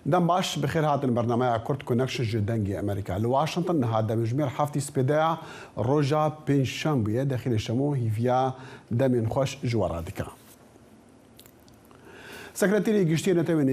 Dem baş, bi xêr hatin bernameya Kurd Connection ji Dengê Amerîka. Li Washington niha demjimêr heftî spêdeya roja pêncşembûye Dexîlê Şemo hîviya demên xweş ji we re dike. Sekreterê Giştî yê Netewên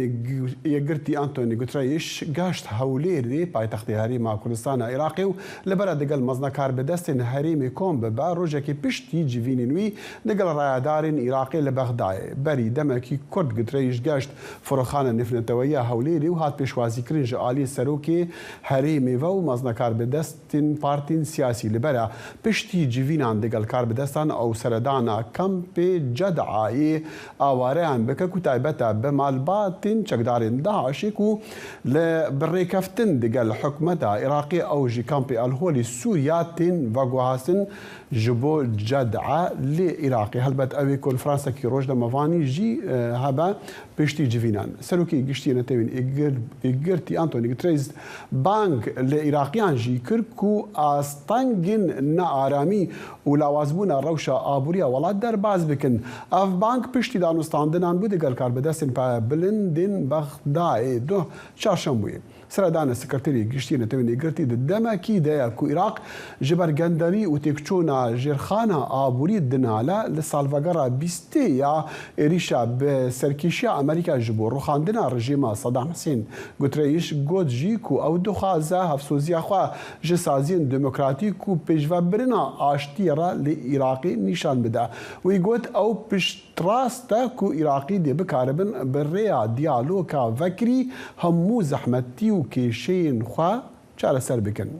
Yekgirtî Antonio Guterres gaşt Hewlêrê, paytextê Herêma Kurdistana Iraqê û li bera digel meznekarbidestên herêmê kom bibe, rojekê piştî civînên wî digel rayedarên Iraqê li Bexdayê. Berî demekî kurt Guterres gaşt Firokxana Nêvneteweyî ya Hewlêrê û hat pêşwazîkirin ji aliyê Serokê Herêmê ve û meznekarbidestên partên siyasî li bera piştî civînan digel karbidestan ew seredana kampê Cedayê awareyan bike ku taybet e bi malbatên çekdarên DAIŞ'ê ku li bi rêkeftin digel hikûmeta Iraqê ew ji kampê El-Holê Sûriya tên veguhastin ji bo Ced'a li Iraqê. Helbet ew ê konferansekî rojnamevanî jî hebe piştî civînan. Serokê Giştî yê Netewên Yekgirtî Antonio Guterres bang li Iraqiyan jî kir ku astengên nearamî û lawazbûna rewşa aboriya welat derbas bikin. Ev bang piştî danûstandinan bû digel karbidestên payebilindên Bexdayê duh çarşembûyê. Seredana Sekreterê Giştî yê Netewên Yekgirtî di demekî de ye ku Iraq ji ber gendelî û têkçûna jêrxana aborî dinale li salvegera bîstê ya êrîşa bi serkêşiya Amerîka ji bo rûxandina rejîma Sedam Husên. Guterres got jî ku ew dixwaze hevsoziya xwe ji saziyên demokratîk û pêşvebirina aştiyê re li Iraqê nîşan bide. Wî got ew piştrast e ku Iraqî dê bikaribin bi rêya diyaloka vekirî hemû zehmetî û kêşeyên xwe çareser bikin.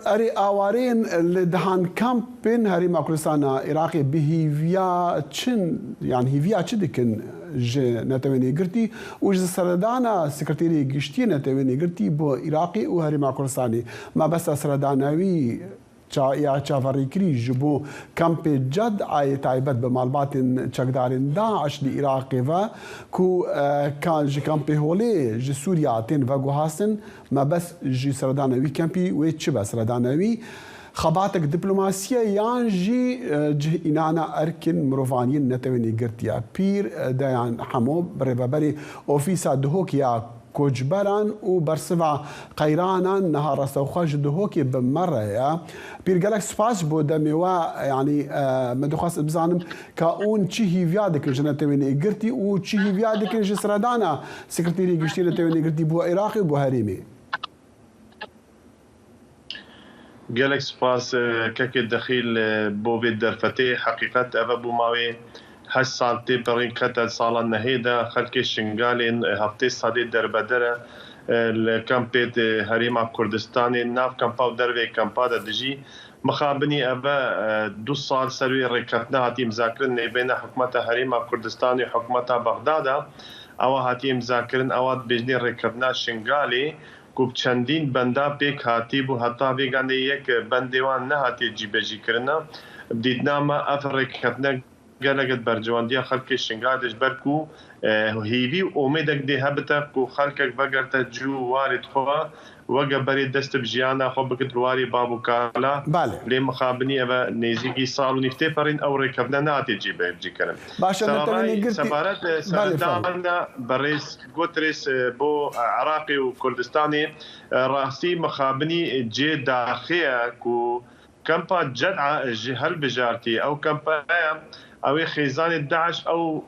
Erê awareyên li dehan kampên Herêma Kurdistana Iraqê bi hîviya çi yan hîviya çi dikin ji Netewên Yekgirtî û ji seredana Sekreterê Giştî yê Netewên Yekgirtî bo Iraqê û Herêma Kurdistanê mebesta seredana wî ya çaverêkirî ji bo kampê Ced'ayê taybet bi malbatên çekdarên DAIŞ li Iraqê ve ku ji kampê Holê ji Sûriya tên veguhastin Mebest ji seredana wî kempî wê çi be? Seredana wî xebatek diplomasî ye yan jî cih înana erkên mirovaniyên Netewên Yekgirtî ye? Pîr Deyan Hemo birêveberê Ofîsa Duhokê ya Koçberan û Bersiva Qeyranan niha rastewxwe ji Duhokê bi me re ye. Pîr gelek spas ji bo demê we yanî min dixwest ez bizanim ka hûn çi hîviya dikin ji Netewên Yekgirtî û çi hîviya dikin ji seredana Sekreterê Giştî Netewên Yekgirtî bo Iraqê û bo herêmê. Gelek spas kekê Dexîl bo vê derfetê. Heqîqet ev e bo mawê heşt sal tê birîn kete sala nehê de xelkê Şingalê heftê sedê derbeder e li kampê Herêma Kurdistanê nav kampa û dervê kampa de dijî. Mixabinî ev e du sal ser wê rêkeftina hatî îmzakirin nêbêne hikûmeta Herêma Kurdistanê û hikûmeta Bexda de Ewa hatiye îmzakirin ewa dibêjinê rêkeftina Şingalê ku bi çendîn benda pêk hatîbû heta vê gandê yek bendê wan nehatiye cîbecîkirina. Bi dîtina me ev rêkeftinek gelek di berjewendiya xelkê Şingalê de ji ber ku hêvî û omêdek dê hebite ku xelkek vegerte cû warê dixwe Weke berê dest bi jiyana xwe bikit li warê bav û kala, lê mixabinî ev e nêzîkî sal û nîv tê perîn ew rêkevne nehatiye cîbicîkirin. Başe Netewên Serebay Yekgirtî sebaret Belê fermî. seredana birêz Guterres bo Iraqê û Kurdistanê rastî mixabinî cê daxê ye ku kempa Ced'a ji hilbijartî ew kempaya ew ê xêzanê DAIŞ ew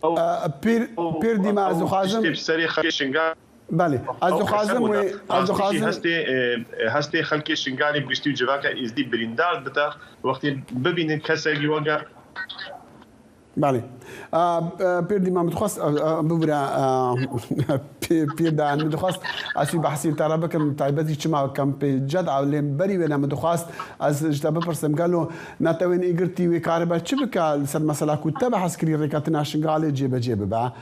ew Pîr pîr dîma ez ew dixwazim tiştê bi serê xelkê Şingalê Belê, ez dixwazim wê, ez Rastî jî dixwazim. hestê hestê xelkê Şingalê bi giştî û civaka Êzdî birîndar dide wextê bibînin kesekî weke. Belê. Pîr Dîma min dixwest bibûre Pîr Dayan min dixwest ez wî behsê te re bikim taybet jî çima kampê Ced'a lê berî wê ne min dixwest ez ji te bipirsim gelo Netewên Êgirtî wê karibe çi bike li ser mesela ku te behs kirî rêketina Şingalê cêbecê bibe.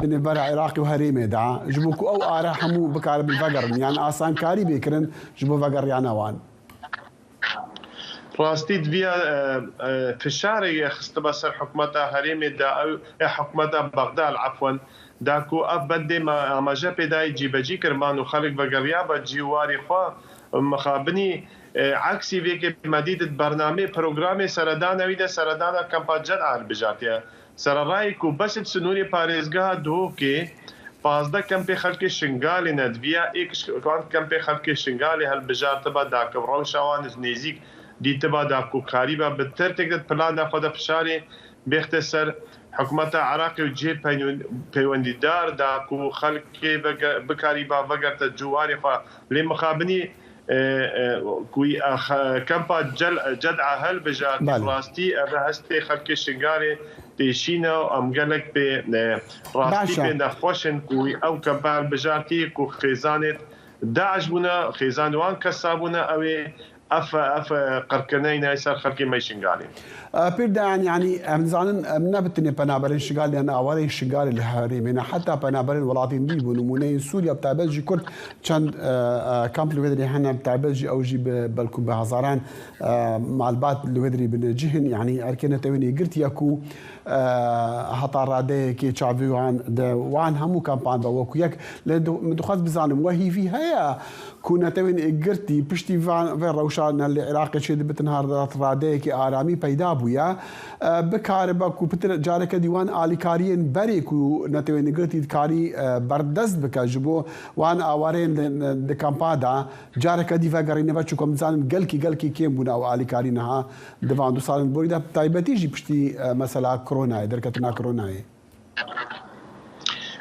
Di navbera Iraqê û herêmê de ji bo ku ew are hemû bikaribin vegerin yan asankarî bê kirin ji bo vegeriyana wan. Rastî diviya fişarê xistiba ser hikûmeta herêmê da ew ê hikûmeta Bexda efwen da ku ev bendê me amaje pê dayî cîbecî kiriban û xelk vegeriyaba cî û warê xwe. Mixabinî eksî vêkê me dît di bernameyê programê seredana wî de seredana Kampa Cel'a hilbijartiye. Sererayê ku bes di sinûrê parêzgeha Duhokê 15 kempê xelkê Şingalê ne diviya êk ji wan kempê xelkê Şingalê hilbijartiba da ku rewşa wan ji nêzîk dîtiba da ku karîba bi tirtek di plana xwe de fişarê bêxte ser hikûmeta Iraqê û cihê peywendîdar da ku xelkê bikarîba vegerte ciwarê xwe lê mixabinî ku kampa Ced'a hilbijartî bi rastî ev hestê xelkê Şingalê têşîne û em gelek pê rastî pê nexweş in ku ew kampa hilbijartî ku xêzanê DAIŞ bûne, xêzanê wan kesa bûne ew ê ev ev qirkirineyê nayê ser xelkê me Şingalê. Pîr Dayan yanî em dizanin em ne bi tenê penaberên Şingalê yan awarên Şingalê li herêmê ne heta penaberên welatên dî bû nimûneyên Sûriya bi taybet jî Kurd çend kamp li wê derê hene bi taybet jî ew jî bi belku bi hezaran malbat li wê derê bine cih in yanî erkê netewên yekgirtiye ku heta radeyekê çavê wan di wan hemû kampan be wekû yek lê min dixwest bizanim we hîvî heye ku netewên yekgirtî piştî van vê rewşa ne li Iraqê çêdibitin her radeyekê aramî peyda bûye bikaribe ku pitir careke dî wan alîkariyên berê ku netewên yekgirtî dikarî berdest bike ji bo wan awareyên di kampa de careke dî vegerîne ve çunku em dizanin gelkî gelkî kêm bûne ew alîkarî niha Di van du salên borî de bi taybetî jî piştî mesela koronayê, derketina koronayê.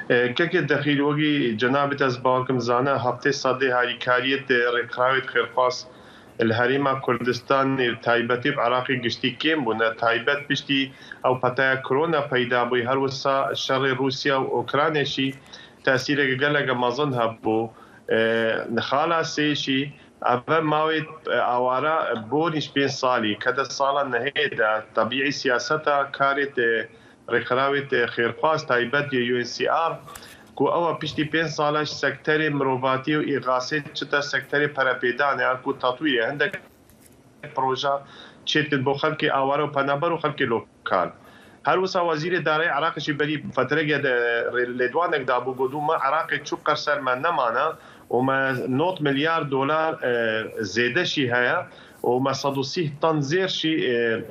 Kekê Dexîl wekî cenabê te ez bawer kim zane heftê sedê harîkariyê di rêkxrawê xêrxwaz li Herêma Kurdistanê bi taybetî bi Iraqê giştî kêm bûne taybet piştî ew petaya korona peyda bûyî her wisa şerê Rûsya û Ûkraynê jî tesîreke geleke mezin hebû xala sê jî Ev mawê awara borî ji pênc salî kete sala nehê de tebîî siyaseta karê tê rêxrawê tê xêrxwaz taybet yê UNHCR ku ewa piştî pênc sala ji sekterê mirovatiyê û îxasê çite sekterê perepêdanê an ku tetwîrê hindek proja çêdikin bo xelkê aware û penaber û xelkê lokal. Her wisa Wezîrê Darayî Iraqê jî berî fetrege de lêdwanek dabû got me Iraqê çû qer ser me nemane û me 90 milyar dolar zêde jî heye û me 130 ton zêr jî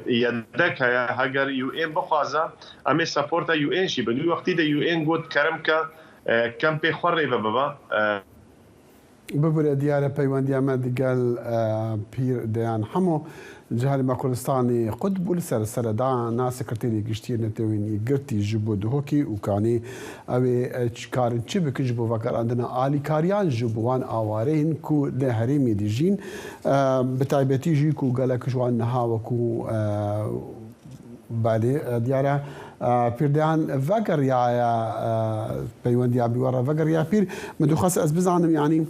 yedek heye heger UN bixwaze em ê seporta UN jî bin. Wî wextî de UN got kerem ke kempê xwe rêve bibe. Bibûre diyar e peywendiya me digel Pîr Deyan Hemo ji Herêma Kurdistanê qut bû li ser seredana Sekreterê Giştî yê Netewên Yekgirtî ji bo Duhokê û Kanê ew ê karin çi bikin ji bo vegerandina alîkariyan ji bo wan awareyên ku li herêmê dijîn bi taybetî jî ku gelek ji wan niha wekû Belê diyar e Pîrdeyan vegeriyaye peywendiya bi we re vegeriya pîr. Min dixwest ez bizanim yanî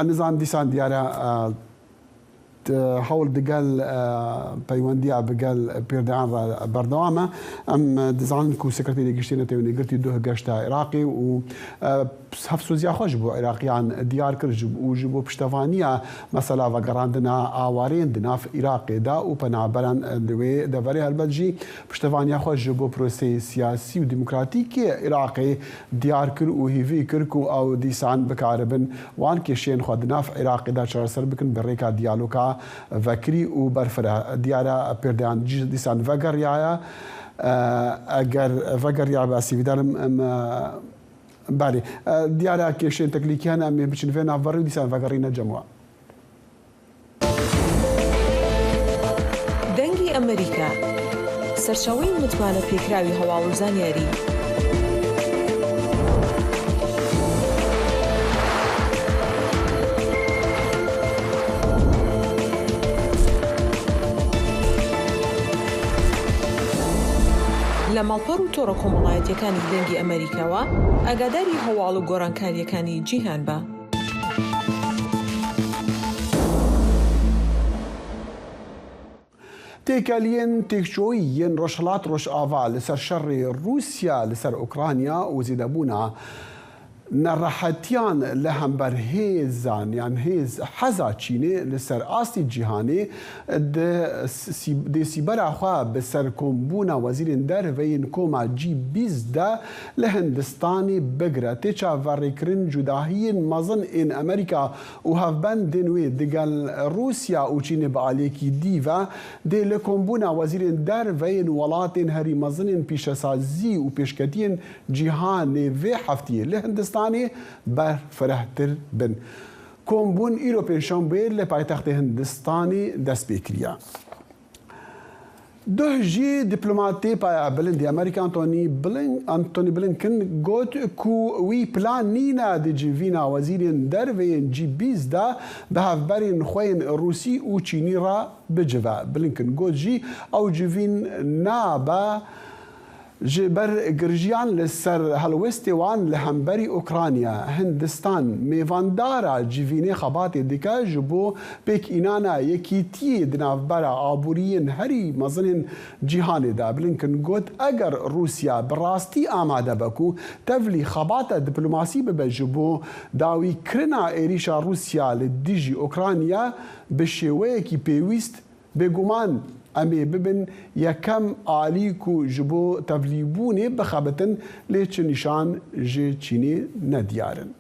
ez nizanim dîsan diyar e hewl digel peywendiya bi gel Pîrdeyan re berdewam e. Em dizanin ku Sekreterê Giştî Netewên Yekgirtî duh geşta Iraqê û Hevsoziya xwe ji bo Iraqiyan diyar kir û ji bo piştevaniya mesela vegerandina awareyên di nav Iraqê de û penaberan li wê deverê helbet jî piştevaniya xwe ji bo proseyê siyasî û demokratîkê Iraqê diyar kir û hêvî kir ku ew dîsan bikaribin wan kêşeyên xwe di nav Iraqê de çareser bikin bi rêka diyaloga vekirî û berfireh. Diyar e pêrdeyan dîsan vegeriyaye. Eger vegeriyabe ez hêvîdar im Belê. Diyar e kêşeyên teknîkî hene, em ê biçin vê navberê û dîsa vegerîne cem we. دەنگی ئەمەریکا، سەرچاوەی متمانە پێکراوی هەواڵ و زانیاری. لە ماڵپەڕ و تۆڕە کۆمەڵایەتیەکانی دەنگی ئەمەریکاوە ئاگاداری هەواڵ و گۆڕانکاریەکانی جیهان بە. Têkeliyên têkçûyî yên Rojhilat Rojava li ser şerê Rûsya li ser Ukrayna û zêdebûna. نەڕەحەتیان لە هەمبەر هێزان یان هێز حەزا چینê li ser astî cîhanê dê sîbera xwe bi ser kombûna wezîrên derve yên koma G 20 de li Hindistanê bigire. Tê çaverêkirin cudahiyên mezin ên Amerîka û hevbendên wê digel Rûsya û Çînê bi aliyekî dî ve dê li kombûna wezîrên derve yên welatên herî mezin ên pîşesazî û pêşketiyên Cîhanê vê hefteyê li Hindistanê berfirehtir bin. Kombûn îro pêncşembê li paytextê Hindistanê dest pê kiriye. Duh jî dîplomatê payebilindê Amerîka Antony Blinken got ku wî plan nîne di civîna wezîrên derve yên G 20 de bi hevberên xwe yên Rûsî û Çînî re bicive. Blinken got jî ew civîn nabe Ji ber girjiyan li ser helwestê wan li hemberî Ukrayna, Hindistan mêvandara civînê xebatê dike ji bo pêkînana yekîtiyê di navbera aboriyên herî mezin ên cîhanê de. Blinken got, Eger Rûsya bi rastî amade be ku tevlî xebata diplomasî bibe ji bo dawîkirina êrîşa Rûsya li dijî Ukrayna bi şêweyekî pêwîst, Bêguman em ê bibin yekem alî ku ji bo tevlîbûnê bixebitin lê çi nîşan ji Çînê ne diyar in.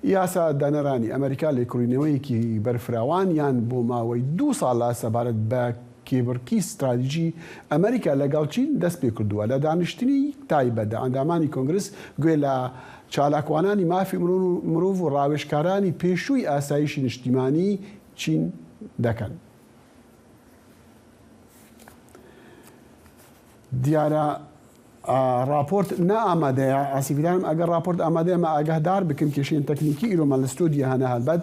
Yasa daneranî Amerîka lêkolîneweyekî berfirawan yan bo mawey du sala sebaret be kêbirkî stratejî Amerîka legal Çîn dest pê kirduwe. Li daniştinî taybet de endamanî Kongres guê li çalakwananî mafî mirov û rawêjkaranî pêşûyî asayîşî niştîmanî چین دەکەن. دیارە ڕاپۆرت نە ئامادەیە ئاسیفیدانم ئەگەر ڕاپۆرت ئامادەیە مە ئاگاهدار بکەن کێشەیەن تەکنیکی ئیرۆ مە لە ستۆدیە هەنە هەلبەت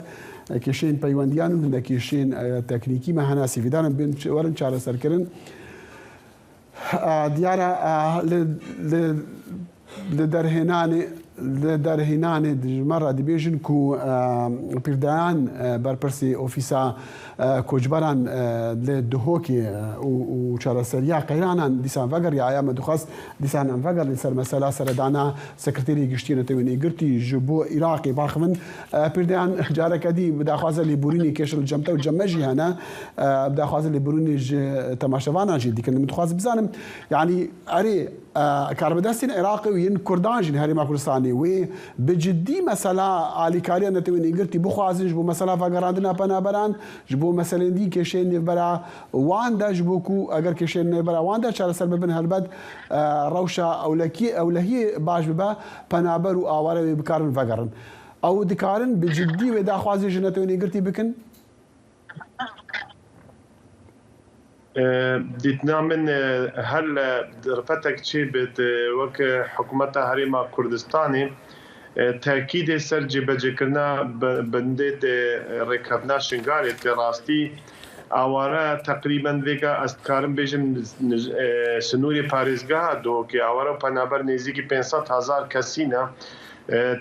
کێشەیەن پەیوەندیان و هەندە کێشەیەن تەکنیکی مە هەنە ئاسیفیدانم بێن وەرن چارەسەرکردن دیارە لە دەرهێنانێ لە دەرهێنانێ دژمە ڕە دبێژن کو پیردایان بەرپرسی ئۆفیسا کۆچبەران لە دهۆکێ و چارەسەریا قەیرانان دیسان ڤەگەڕیایە مە دخواست دیسان ئەم ڤەگەڕ لەسەر مەسەلا سەردانا سکرتێری گشتی نەتەوێن یەکگرتی ji bo Iraqê baxivin پیردایان جارەکە دی بداخوازە لێبورینی کێشە لە جەمتە و جەمە ژی هەنە بداخوازە لێبورینی ji تەماشەڤانان ژی دیکەن من دخواز بزانم یعنی ئەرێ کاربەدەستên Iraqê û yên Kurdan jî li Herêma Kurdistanê wê bi ciddî mesela alîkariya Netewên Yekgirtî bixwazin ji bo mesela vegerandina penaberan, ji bo meselên dî kêşeyên nêvbera wan de ji bo ku eger kêşeyên nêvbera wan de çareser bibin helbet rewşa ewlekiyê ewlehiyê baş bibe penaber û aware wê bikarin vegerin. Ew dikarin bi ciddî wê daxwazê ji Netewên Yekgirtî bikin? Dîtina min her derfetek çêbit wek Hikûmeta Herêma Kurdistanê tekîdê ser cêbecêkirina bendê rêkeftina Şingalê tê rastî aware teqrîben vêga ez dikarim bêjim sinûrê parêzgeha Duhokê aware û penaber nêzîkî 500 hezar kesî ne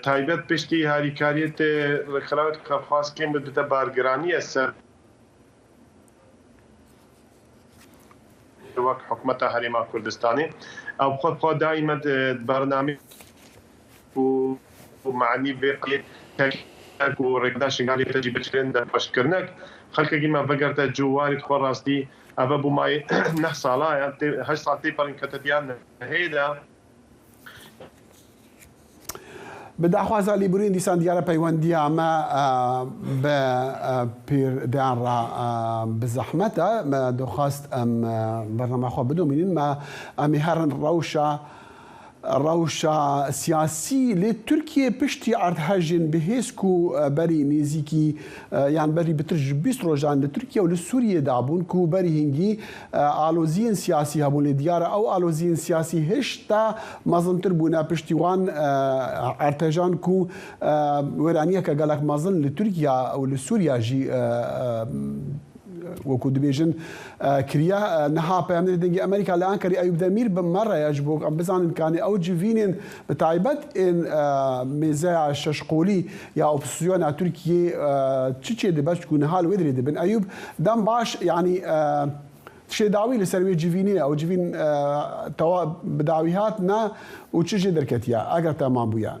taybet piştî harîkariyê tê rêkxiraw xewxwaz kêm bite bargiraniye ser وەک حکومەتە هەرێما کوردستانی ئەو خۆ خۆ دایمە بەرنامەی و معنی vê و ڕێکدا شنگالی تەجیبەچکردن دەرپەشکردنەک خەڵکێکی مە بەگەرتە جوواری خۆ ڕاستی ئەڤە بوو مای 9 ساڵایە 8 ساڵ تێپەڕین کە تەدیان هەیەدا بە داخوازا لێبورین دیسان دیارە پەیوەندیە مە بە پیردان ڕا بزەحمەتە مە دخواست ئەم بەرنامە خۆ بدۆمینین مە ئەمی هەرن ڕەوشە ڕەوشە سیاسی لێ تورکیە پشتی ئەردهەژێن بەهێز و بەری نێزیکی یان بەری بتر ji 20 ڕۆژان لە تورکیا و لە سووریە دابوون کو بەری هینگی ئالۆزیên سیاسی هەبوون لێ دیارە ئەو ئالۆزیên سیاسی هێشتا مەزنتر بوونە پشتیوان ئەرتەژان کو وێرانیەکە gelek mezin li Tirkiya û li Sûriya jî وەکو دەبێژن کریا نەها پەیامنێری دەنگی ئەمریکا لە ئەنکەری ئەیوب دەمیر بە مەڕەیە ji bo em bizanin kanê ew civînên bi taybet ên mêzeya şeşqolî ya opozîsyona Tirkiyê çi çê dibe çku niha li wê derê dibin. Eyûb dem baş yanî. Tiştê dawî li ser wê civînê ew civîn tewa bi dawî hat na û çi jê derketiye eger temam bûye?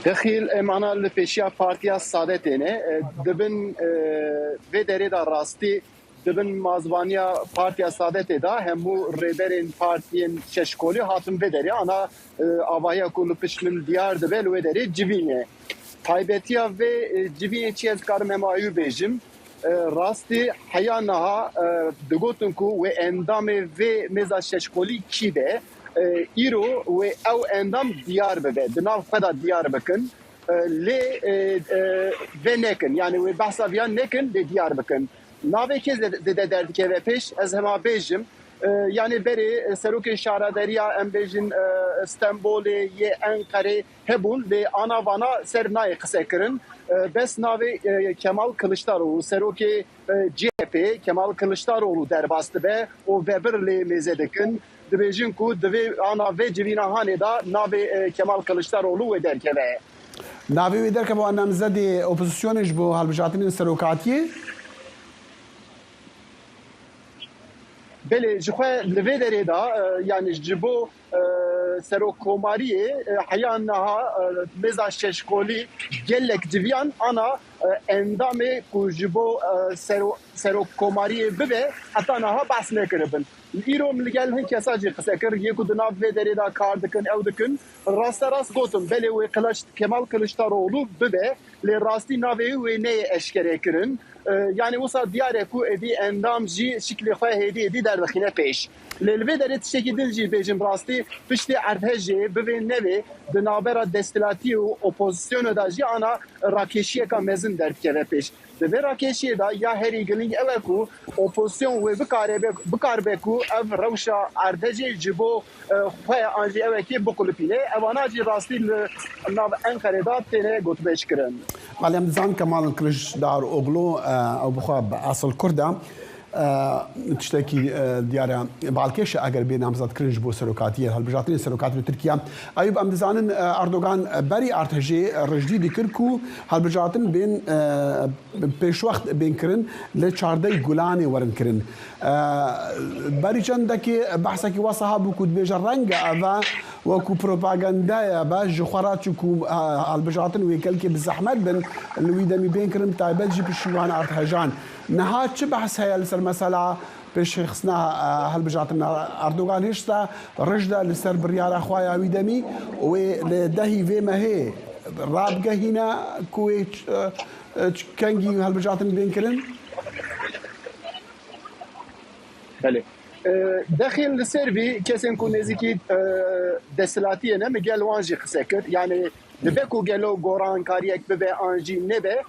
Dexîl em ana li pêşiya Partiya Sadetê ne. Di bin vê derê de rastî di bin mazbaniya Partiya Sadetê de hemû rêberên partiyên şeşkolî hatin vê derê. Ana avahiya ku li pişt min diyar dibe li wê derê civîn e. Taybetiya vê civînê çi ye ez dikarim hema ew bêjim. Rastî heya niha digotin ku wê endamê vê mêza şeşkolî kî be. Îro wê ew endam diyar bibe, di nav xwe de diyar bikin lê vê nekin. Yanî wê behsa viyan nekin lê diyar bikin. Navê kê zêde derdikeve pêş ez hema bêjim. Yanî berê serokê şarederiya em bêjin Stenbolê yê Enqerê hebûn lê ana vana ser nayê qisekirin. Bes navê Kemal Kiliçdaroglu serokê CHP'ê Kemal Kiliçdaroglu derbas dibe û vebir lê mêze dikin. Dibêjin ku divê ana vê civîna hanê de navê Kemal Kiliçdaroglu wê derkeve. Navê wê derkeve wan namzedê opozisyonê ji bo hilbijartinên serokatiyê. Belê ji xwe li vê derê de yanî ji bo Serokkomariyê heya niha mêza şeşkolî gelek civiyan ana endamê ku ji bo serokkomariyê bibe heta niha behs nekiribin. Îro min li gel hin kesa jî qise kir yê ku di nav vê derê de kar dikin ew dikin rasterast gotin belê wê Kemal Kiliçdaroglu bibe lê rastî navê wî wê neyê eşkerekirin. Yanî wisa diyar e ku êdî endam jî şiklê xwe hêdî hêdî derdixîne pêş. Lê li vê derê tiştekî din jî bêjim rastî piştî erdhejê bivê nevê di navbera desthilatiyê û opozisyonê de jî ana rakêşiyeka mezin derdikeve pêş. Di vê rakêşiyê de ya herî girîng ew e ku opozisyon wê bikarebe bikaribe ku ev rewşa erdhejê ji bo xwe an jî ewekê biqulipîne. Evana jî rastî li nav Enqerê de têne gotûbêjkirin. Belê em dizanin Kemal Kiliçdaroglu ew bi xwe bi esil kurd e. Tiştekî diyar e balkêş e eger bê namzedkirin ji bo serokatiyê hilbijartinên serokatî li Tirkiye. Eyûb em dizanin Erdogan berî erdhejê rijdî dikir ku hilbijartin bên pêşwext bên kirin li çardey Gulanê werin kirin. Berî çendekê behsekî wesa hebû ku dibêje renge ev e wekû propagandaya be ji xwe re çunku hilbijartin wê gelkê bi zehmet bin li wî demî bên kirin bi taybet jî piştî wan erdhejan. Niha çi behs heye li ser mesela pêşxistina hilbijartina Erdogan hişta rijde li ser biryara xwe ya wî demî û wê li dehî vê mehê rabigehîne ku wê kengî hilbijartin bên kirin? Belê. Dexên li ser vî kesên ku nêzîkî desthilatiyê ne min gel wan jî qise kir. Yanî dibe ku gelo gorankariyek bibe an jî nebe.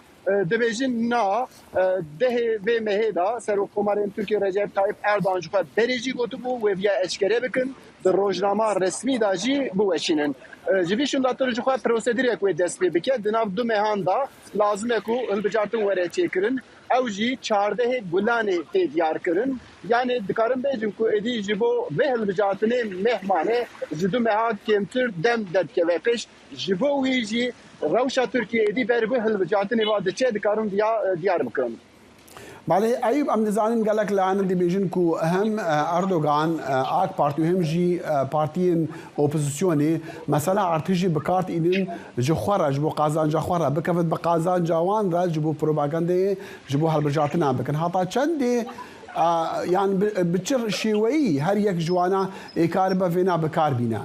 Dibêjin na, dehê vê mehê de Serokkomarên Tirkiyê Recep Tayyip Erdogan ji xwe berê jî gotibû wê viya eşkere bikin, di rojnama resmî de jî biweşînin. Ji vî şûndatir ji xwe prosedurek wê dest pê bike, di nav du mehan de lazim e ku hilbijartin were çêkirin. Ew jî çardehê Gulanê tê diyarkirin. Yanê dikarim bêjim ku êdî ji bo vê hilbijartinê meh mane, ji du meha kêmtir dem derdikeve pêş. Ji bo wî jî rewşa Tirkiyê êdî ber bi hilbijartinê ve diçe dikarin viya diyar bikin. Belê Eyûb em dizanin gelek layenan dibêjin ku hem Erdogan, AK Partî û hem jî partiyên opozisyonê mesela artêşê bi kar tînin ji xwe re ji bo qazanca xwe re bikevin bi qazanca wan re ji bo propagandeyê ji bo hilbijartinan bikin. Heta çendê yan bi çi şêweyî her yek ji wana ê karibe vêna bi kar bîne?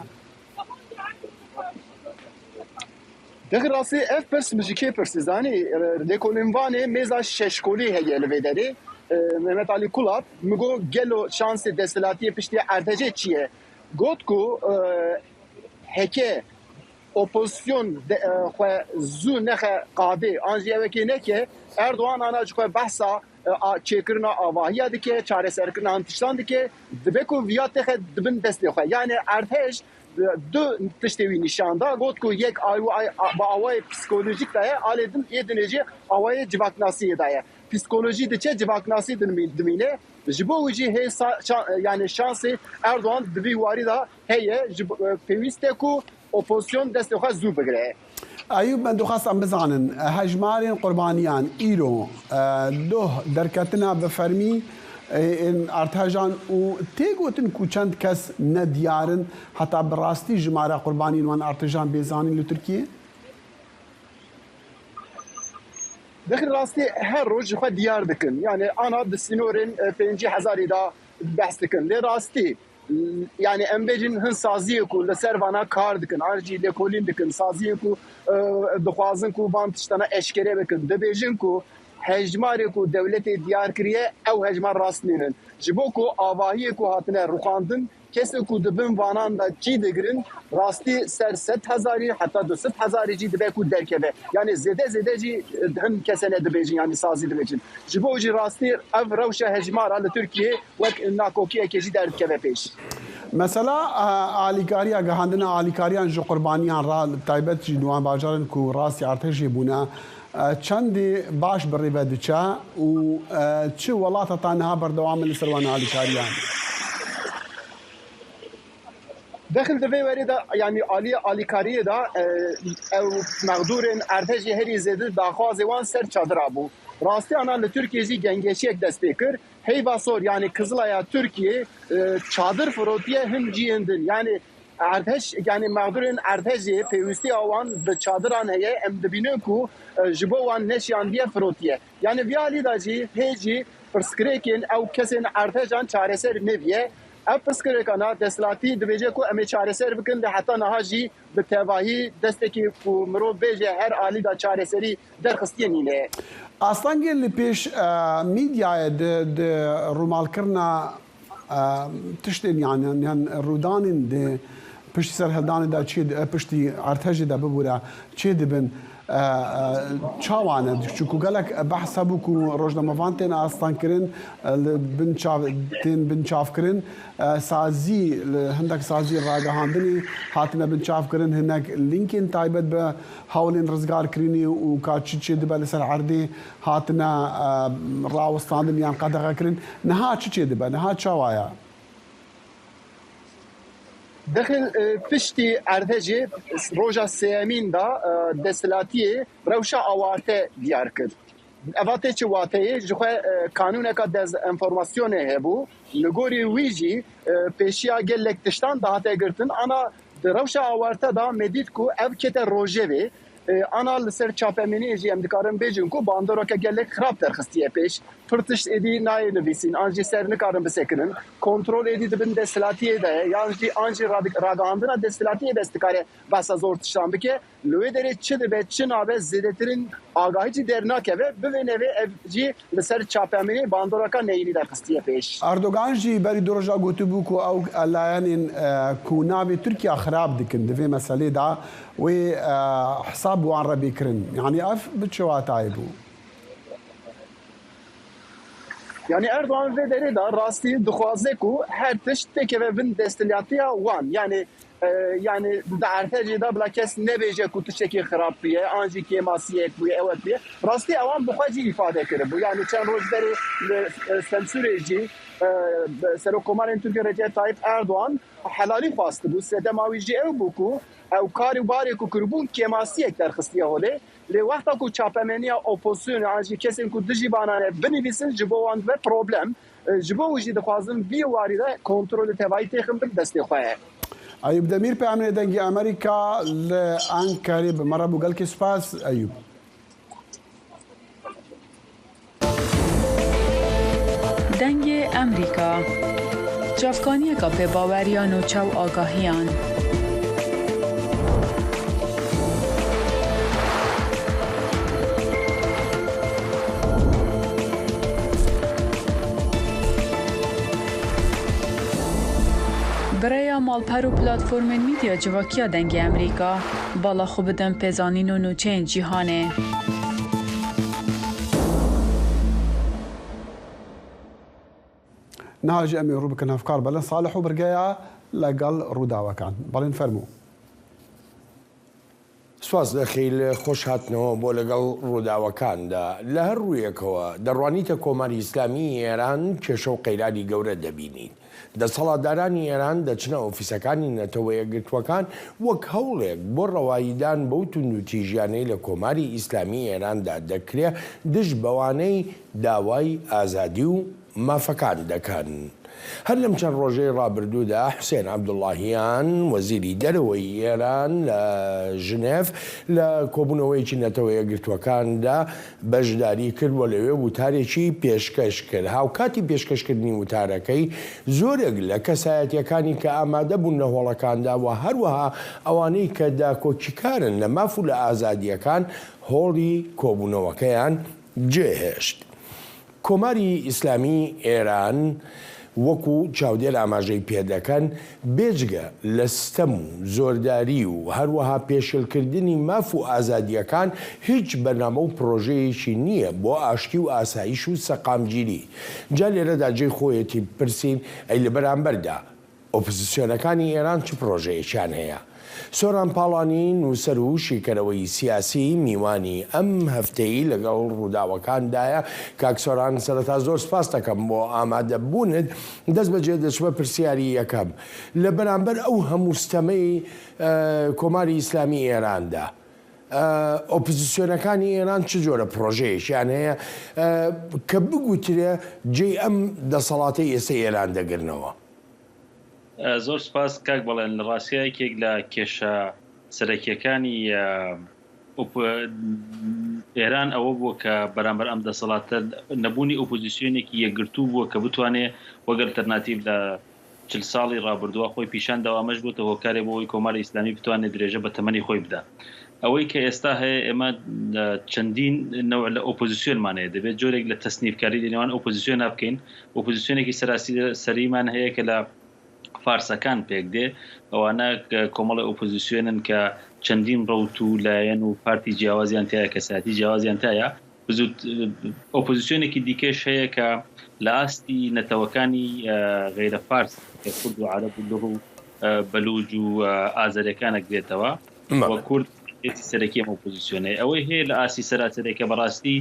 Dixir rastî ev pirs min ji kê pirsî zanî lêkolînvanê mêza şeşkolî heye li vê derê Mehmet Alî Kulap min got gelo şansê desthilatiyê piştî erdhejê çi ye? Got ku heke opozisyon xwe zû nexe qadê an jî ewekê neke Erdogan ana ji xwe behsa çêkirina avahiya dike, çareserkirina hin tiştan dike, dibe ku viya têxe di bin destê xwe. Yanî erdhej du tiştê wî nîşan da, got ku yek bi awayê psîkolojîk daye, alê din yê dinê jî awayê civaknasiyê daye. Psîkolojî diçe civaknasî dimîne. Ji bo wî jî hê yanî şansê Erdogan di vî warî de heye, ji pêwîst e ku opozisyon destê xwe zû bigire. ئەیوب من دخواست ئەم بزانن هەژمارێن قوربانیان ئیرۆ دۆه دەرکەتنا بە فەرمی ئێن ئارتهەژان و تێ گۆتن کو چەند کەس نەدیارن هەتا بە ڕاستی ژمارە قوربانیێن وان ئارتهژان بێ زانین لە تورکیێ؟ دەخل ڕاستی هەر ڕۆژ خwe دیار دکن یانێ ئانا di sînorên 50 hezarî da behs dikin lê rastî Yanî em bêjin hin saziyê ku li ser vana kar dikin an jî lêkolîn dikin, saziyê ku dixwazin ku van tiştana eşkere bikin, dibêjin ku hejmarê ku dewletê diyar kiriye ew hejmar rast nînin. Ji bo ku avahiyê ku hatine rûxandin kesê ku di bin vanan de cî digirin rastî ser 100 hezarî heta 200 hezarî jî dibe ku derkeve. Yanî zêde zêde jî hin kesene dibêjin yanî sazî dibêjin. Ji bo jî rastî ev rewşa hejmara li Tirkiyê wek nakokiyekê jî derdikeve pêş. Mesela alîkariya gihandina alîkariyan ji qurbaniyan re bi taybet jî li wan bajarên ku rastî artêşê bûne çendê baş bi rê ve diçe û çi welat heta niha berdewam in li ser wan alîkariyan? Dexil di vê werê de yanî aliyê alîkariyê de ew mexdûrên erdhejê herî zêde daxwazê wan ser çadira bû. Rastî ana li Tirkiyê jî gengeşiyek dest pê kir. Heyva Sor yanî Kizilaya Tirkiyê çadir firotiye hin ciyên din. Yanî erdhej yanî mexdûrên erdhejê pêwîstiya wan bi çadiran heye em dibînin ku ji bo wan neşiyandiye firotiye. Yanî vî alî de jî hê jî pirsgirêkên ew kesên erdhejan çareser nebiye. Ev pirsgirêkana desthilatî dibêje ku em ê çareser bikin lê heta niha jî bi tevahî destekî ku mirov bêje her alî de çareserî derxistiye nîne. Astengên li pêş mîdyayê di di rûmalkirina tiştên yan yan rûdanên di piştî serhildanê de çê piştî erdhejê de bibûre çê dibin çawa ne? Çunku gelek behs hebû ku rojnamevan tên astengkirin li bin çav tên binçavkirin sazî li hindek sazî ragihandinê hatine binçavkirin hinek lînkên taybet bi hewlên rizgarkirinê û ka çi çê dibe li ser erdê hatine rawestandin yan qedexekirin. Niha çi çê dibe? Niha çawa ye? Dexil piştî erdhejê roja sêyemîn de desthilatiyê rewşa awarte diyar kir. Eva tê çi wateyê ji xwe kanûneka dezenformasyonê hebû. Li gorî wî jî pêşiya gelek tiştan dihate girtin. Ana di rewşa awarte de me dît ku ev kete rojevê. Ana li ser çapemeniyê jî em dikarin bêjin ku bandoreke gelek xirab derxistiye pêş. Pir tişt êdî nayê nivîsîn an jî ser nikarin bisekinin. Kontrol êdî di bin desthilatiyê de ye yan jî an jî ragihandina desthilatiyê bes dikare behsa zor tiştan bike. Li wê derê çi dibe çi nabe zêdetirîn agahî jî dernakeve. Bivê nevê ev jî li ser çapemeniyê bandoreke neyînî derxistiye pêş. Erdogan jî berî du roja gotibû ku ew layenên ku navê Tirkiya xirab dikin di vê meselê de wê hesab bi wan re bê kirin. Yanî ev bi çi watayê bû? Yanî Erdogan vê derê de rastî dixwaze ku her tişt têkeve bin desthilatiya wan. Yanî yanî di erdhejê de bila kes nebêje ku tiştekî xirab bûye an jî kêmasiyek bûye ewek bûye. Rastî ewan bi xwe jî îfade kiribû. Yanî çend roj berê li Semsûrê jî Serokkomarên Tirkiye Recep Tayyip Erdogan helalî xwastibû. Sedema wî jî ew bû ku ew karê û barê ku kiribûn kêmasiyek derxistiye holê. Lê wexta ku çapemeniya opozisyonê an jî kesên ku dijî vanane binivîsin ji bo wan dibe problem. Ji bo wî jî dixwazin vî warî de kontrolê tevayî têxin bin destê xwe. Eyûb Demîr peyamnêrê Dengê Amerîka li Enqerê bi me re bû. Gelkê spas Eyûb. Dengê Amerîka, çavkaniyeka pêbawer ya nûçe û agahiyan. Bi rêya malper û platformên mîdya civakî ya Dengê Amerîka, bala xwe bidin pêzanîn û nûçeyên cîhanê. Niha jî em ê rû bikin hevkar Belen Salih û birgeya li gel rûdawekan. Belen fermo. سوپاس دەخیل، خۆش هاتنەوە بۆ لەگەڵ ڕووداوەکاندا. لە هەر ڕوویەکەوە دەڕوانیتە کۆماری ئیسلامیی ئێران کێشە و قەیرانی گەورە دەبینیت. دەسەڵاتدارانی ئێران دەچنە ئۆفیسەکانی نەتەوەیەکگرتووەکان وەک هەوڵێک بۆ ڕەواییدان بەو توندوتیژیانەی لە کۆماری ئیسلامیی ئێراندا دەکرێ دژ بەوانەی داوای ئازادی و مافەکان دەکەن. هەر لەم چەند ڕۆژەی ڕابردوودا حوسێن عەبدوڵڵاهیان، وەزیری دەرەوەی ئێران لە ژنێڤ لە کۆبوونەوەیەکی نەتەوە یەکگرتووەکاندا بەشداری کرد و لەوێ وتارێکی پێشکەش کرد. هاوکاتی پێشکەشکردنی وتارەکەی، زۆرێک لە کەسایەتییەکانی کە ئامادە بوون لە هۆڵەکاندا و هەروەها ئەوانەی کە داکۆکیکارن لە ماف و لە ئازادییەکان هۆڵی کۆبوونەوەکەیان جێهێشت. کۆماری ئیسلامیی ئێران وەکو چاودێر ئاماژەی پێدەکەن، بێجگە لە ستەم و زۆرداری و هەروەها پێشێلکردنی ماف و ئازادییەکان هیچ بەرنامە و پڕۆژەیەکی نییە بۆ ئاشتی و ئاسایش و سەقامگیری. جا لێرەدا جێی خۆیەتی بپرسین ئەی لە بەرامبەردا ئۆپزسیۆنەکانی ئێران چ پڕۆژەیەکیان هەیە؟ سۆران پاڵانی، نووسەر و شیکەرەوەی سیاسی، میوانی ئەم هەفتەی لەگەڵ ڕووداوەکاندایە. کاک سۆران سەرەتا زۆر سپاست دەکەم بۆ ئامادەبوونت. دەست بەجێ دەچمە پرسیاری یەکەم. لە بەرامبەر ئەو هەموو ستەمەی کۆماری ئیسلامی ئێراندا، ئۆپزسیۆنەکانی ئێران چ جۆرە پڕۆژەیەکیان هەیە کە بگوترێ جێی ئەم دەسەڵاتەی ئێستەی ئێران دەگرنەوە؟ زۆر سپاس کاک بەڵێن. لە ڕاستیا یەکێک لە کێشە سەرەکیەکانی ئێران ئەوە بووە کە بەرامبەر ئەم دەسەڵاتە نەبوونی ئۆپۆزیسیۆنێکی یەکگرتوو بووە کە بتوانێ وەک ئەلتەرناتیڤ لە چل ساڵی ڕابردووە خۆی پیشان داوە، ئەمەش بۆتە هۆکارێک بۆ ئەوەی کۆماری ئیسلامی بتوانێت درێژە بە تەمەنی خۆی بدا. ئەوەی کە ئێستا هەیە ئێمە چەندین نەوع لە ئۆپۆزیسیۆنمان هەیە، دەبێت جۆرێک لە تەسنیفکاری لە نێوان ئۆپۆزیسیۆنا بکەین. ئۆپۆزیسیۆنێکی سەراسی سەریمان هەیە کە لە فارسەکان پێک دێ، ئەوانە کۆمەڵی ئۆپۆزیسیۆنن کە چەندین ڕەوت و لایەن و پارتی جیاوازیان تیایە، کەسایەتی جیاوازیان تیایە. بزوت ئۆپۆزیسیۆنێکی دیکەش هەیە کە لە ئاستی نەتەوەکانی غەیرە فارس کە کورد و عەرەب و لوڕ و بەلوج و ئازەرەکان ئەگرێتەوە و کورد هێزی سەرەکی ئەم ئۆپۆزیسیۆنەیە. ئەوەی هەیە لە ئاستی سەراسەرێکە بەڕاستی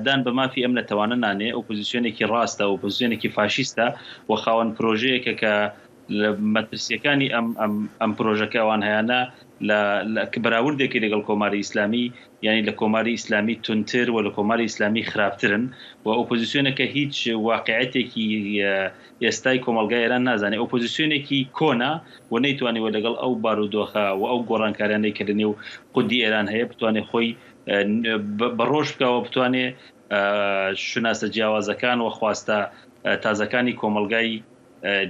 دان بە مافی ئەم نەتەوانە نانێ، ئۆپۆزیسیۆنێکی ڕاستە، ئۆپۆزیسیۆنێکی فاشیستە و خاوەن پرۆژەیەکە کە لە مەترسییەکانی ئەم ئەم ئەم پرۆژە کە ئەوان هەیانە لە لە بەراوردێکی لەگەڵ کۆماری ئیسلامی یانی لە کۆماری ئیسلامی توندتر و لە کۆماری ئیسلامی خراپترن و ئۆپۆزیسیۆنێکە هیچ واقیعەتێکی ئێستای کۆمەڵگای ئێران نازانێ ئۆپۆزیسیۆنێکی کۆنە و نەیتوانیوە لەگەڵ ئەو بارودۆخە و ئەو گۆڕانکاریانەی کە لە نێو خودی ئێران هەیە بتوانێ خۆی بە ڕۆژ بکا و بتوانێ شوناسە جیاوازەکان و خواستە تازەکانی کۆمەڵگای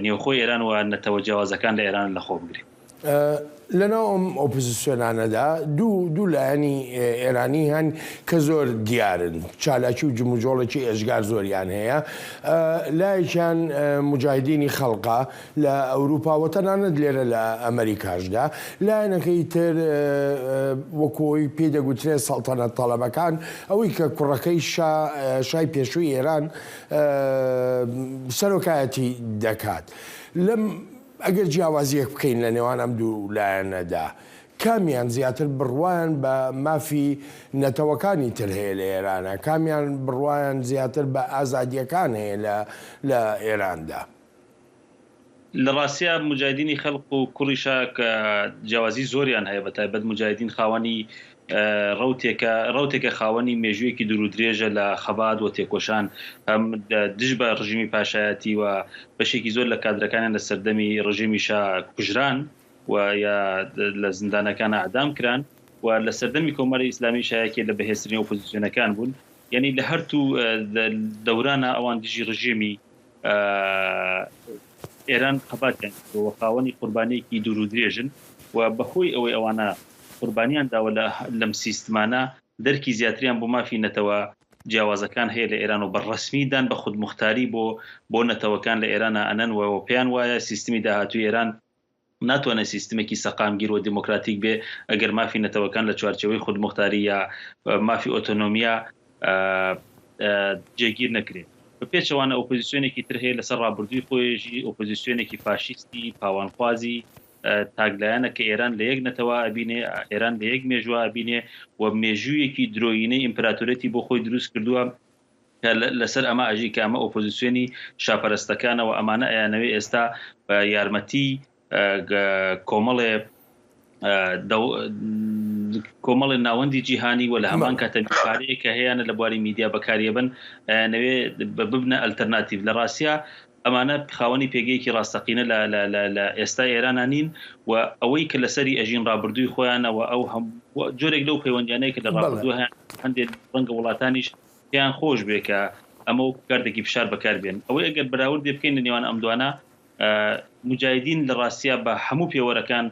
نێوخۆی ئێران و نەتەوە جیاوازەکان لە ئێران لەخۆ بگرێ. لەناو ئەم ئۆپزسیۆنانەدا دوو دوو لایەنی ئێرانی هەن کە زۆر دیارن، چالاکی و جموجۆڵێکی ئێجگار زۆریان هەیە. لایەکیان موجاهیدینی خەڵقە لە ئەوروپا و تەنانەت لێرە لە ئەمەریکاشدا. لایەنەکەی تر وەکو ئەوەی پێی دەگوترێت سەڵتەنەت تەڵەبەکان، ئەوەی کە کوڕەکەی شا شای پێشووی ئێران سەرۆکایەتی دەکات. لەم ئەگەر جیاوازییەک بکەین لە نێوان ئەم دوو لایەنەدا، کامیان زیاتر بڕوایان بە مافی نەتەوەکانی تر هەیە لە ئێرانە، کامیان بڕوایان زیاتر بە ئازادییەکان هەیە لە لە ئێراندا؟ لە ڕاستیا موجاهیدینی خەلق و کوڕی شا کە جیاوازی زۆریان هەیە بە تایبەت موجاهیدین خاوەنی ڕەوتێکە ڕەوتێکە خاوەنی مێژوویەکی دوور و درێژە لە خەبات و تێکۆشان هەم دژ بە ڕژیمی پاشایەتی و بەشێکی زۆر لە کادرەکانیان لە سەردەمی ڕژیمی شا کوژران و یا لە زیندانەکان ئەعدام کران و لە سەردەمی کۆماری ئیسلامی شا یەکێ لە بەهێزترین ئۆپۆزیسیۆنەکان بوون یعنی لە هەرتوو دەورانە ئەوان دژی ڕژێمی ئێران خەباتیان کردووە و خاوەنی قوربانییەکی دوور و درێژن و بەهۆی ئەوەی ئەوانە قوربانیان داوە لە لەم سیستمانە دەرکی زیاتریان بۆ مافی نەتەوە جیاوازەکان هەیە لە ئێران و بە ڕەسمی دان بە خودموختاری بۆ بۆ نەتەوەکان لە ئێرانە ئەنەن و پێیان وایە سیستمی داهاتووی ئێران ناتوانێت سیستمێکی سەقامگیر و دیموکراتیک بێ ئەگەر مافی نەتەوەکان لە چوارچێوەی خودموختاری یا مافی ئۆتۆنۆمیا جێگیر نەکرێ. بە پێچەوانە ئۆپۆزیسیۆنێکی تر هەیە لەسەر ڕابردووی خۆیژی ئۆپۆزیسیۆنێکی فاشیستی پاوانخوازی. تاکلایەنە کە ئێران لە یەک نەتەوە ئەبینێ، ئێران لە یەک مێژووە ئەبینێ و مێژوویەکی درۆیینەی ئیمپراتۆرێتی بۆ خۆی دروست کردووە کە لەسەر ئەمە ئەژی کە ئەمە ئۆپۆزیسیۆنی شاپەرستەکانە و ئەمانە ئەیانەوێ ئێستا بە یارمەتی کۆمەڵێ کۆمەڵی ناوەندی جیهانی و لە هەمان کاتە پارەیە کە هەیەە لە بواری میدیا بەکاریەبن ئەیانەوێ ببنە ئەلتەرناتیڤ لە ڕاستیا ئەمانە خاوەنی پێگەیەکی ڕاستەقینە لە لە لە لە ئێستای ئێرانا نین و ئەوەی کە لەسەری ئەژین ڕابردووی خۆیانە و ئەو هەم جۆرێک لەو پەیوەندیانەی کە لە ڕابردوو هەیان هەندێک ڕەنگە وڵاتانیش پێیان خۆش بێ کە ئەمە وەکو کارتێکی فشار بەکار بێن. ئەوەی ئەگەر بەراوردێ بکەین لە نێوان ئەم دوانە موجاهیدین لە ڕاستیا بە هەموو پێوەرەکان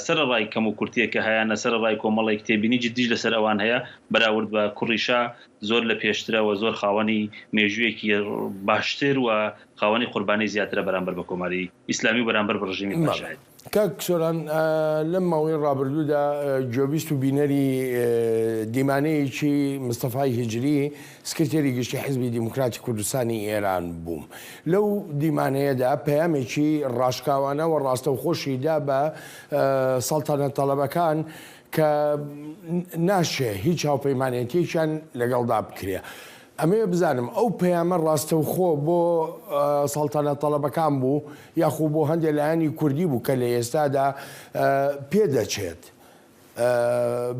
سەرەڕای کەم و کورتییەک کە هەیانە، سەرەڕای کۆمەڵێک تێبینی جدیش لەسەر ئەوان هەیە، بەراورد بە کوڕی شا زۆر لە پێشترە و زۆر خاوەنی مێژوویەکی باشتر و خاوەنی قوربانی زیاترە بەرامبەر بە کۆماری ئیسلامی و بەرامبەر بە ڕژێمی پاشایەتی. کاک سۆران لەم ماوەی ڕابردوودا گوێبیست و بینەری دیمانەیەکی مستەفای هیجری سکرتێری گشتی حیزبی دیموکراتی کوردستانی ئێران بووم. لەو دیمانەیەدا پەیامێکی ڕاشکاوانە و ڕاستەوخۆشی دا بە سەڵتەنەتتەڵەبەکان کە ناشێ هیچ هاوپەیمانێتییەکیان لەگەڵدا بکرێ. ئەمەوێ بزانم ئەو پەیامە ڕاستەوخۆ بۆ سەڵتەنەتتەڵەبەکان بوو یاخو بۆ هەندێ لایەنی کوردی بوو کە لە ئێستادا پێدەچێت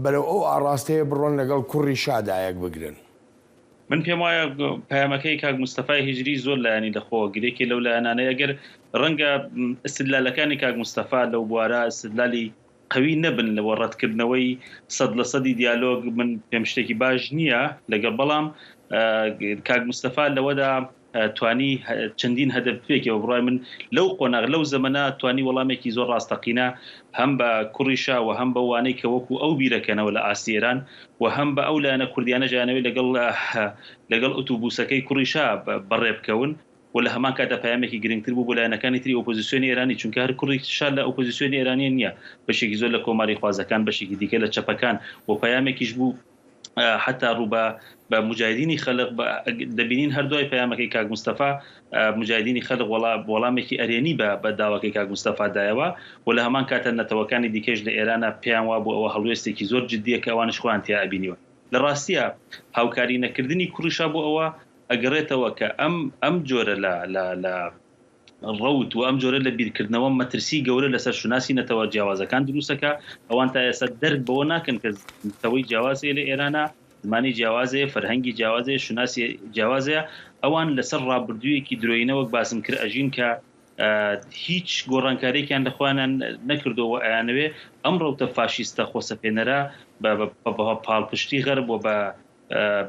بەرەو ئەو ئاڕاستەیە بڕۆن لەگەڵ کوڕی شادا یەک بگرن. من پێم وایە پەیامەکەی کاک مستەفای هیجری زۆر لایەنی لەخۆوە گرت، یەکێ لەو لایەنانەی ئەگەر ڕەنگە ئیستدلالەکانی کاک مستەفا لەو بوارە ئیستدلالی قەوی نەبن لەوە ڕەتکردنەوەی سەد لە سەدی دیالۆگ من پێم شتێکی باش نییە لەگەڵ بەڵام کاک مستەفا لەوەدا توانی چەندین هەدەف بپێکێ بە بڕوای من لەو قۆناغ لەو زەمەنە توانی وەڵامێکی زۆر ڕاستەقینە هەم بە کوڕی شا و هەم بەو وانەی کە وەکو ئەو بیرەکەنەوە لە ئاستی ئێران و هەم بە ئەو لایەنە کوردیانە ژیانەوەی لەگەڵ لەگەڵ ئوتوبوسەکەی کوڕی شا بەڕێ بکەون و لە هەمان کاتدا پەیامێکی گرنگتر بوو بۆ لایەنەکانی تری ئۆپۆزیسیۆنی ئێرانی چونکە هەر کوڕی شا لە ئۆپۆزیسیۆنی ئێرانیە نییە بەشێکی زۆر لە کۆماری خوازەکان بەشێکی دیکە لە چەپەکان و پەیامێکیش بوو حتا ڕوو بە بە مجاهدینی خەلق دەبینین هەر دوای پەیامەکەی کاک مستەفا مجاهدینی خەلق وەڵا وەڵامێکی ئەرێنی بە بە داواکەی کاک مستەفا دایەوە و لە هەمان کاتە نەتەوەکانی دیکەش لە ئێرانە پێیان وابوو ئەوە هەڵوێستێکی زۆر جدیە کە ئەوانش خۆیان تیا ئەبینیوە لە ڕاستیە هاوکاری نەکردنی کوڕی شا بۆ ئەوە ئەگەڕێتەوە کە ئەم ئەم جۆرە لە لە لە ڕەوت و ئەم جۆرە لە بیرکردنەوە مەترسی گەورە لەسەر شوناسی نەتەوە جیاوازەکان دروستەکا، ئەوان تا ئێستا دەرک بەوە ناکەن کە نەتەوەی جیاواز هەیە لە ئێرانا، زمانی جیاواز هەیە، فەرهەنگی جیاواز هەیە، شوناسی جیاواز هەیە، ئەوان لەسەر ڕابردوویەکی درۆیینە وەک باسم کرد ئەژین کە هیچ گۆڕانکارییەکیان لە خۆیانان نەکردووە و ئەیانەوێ ئەم ڕەوتە فاشیستە خۆسەپێنەرە بە پاڵپشتی غەرب و بە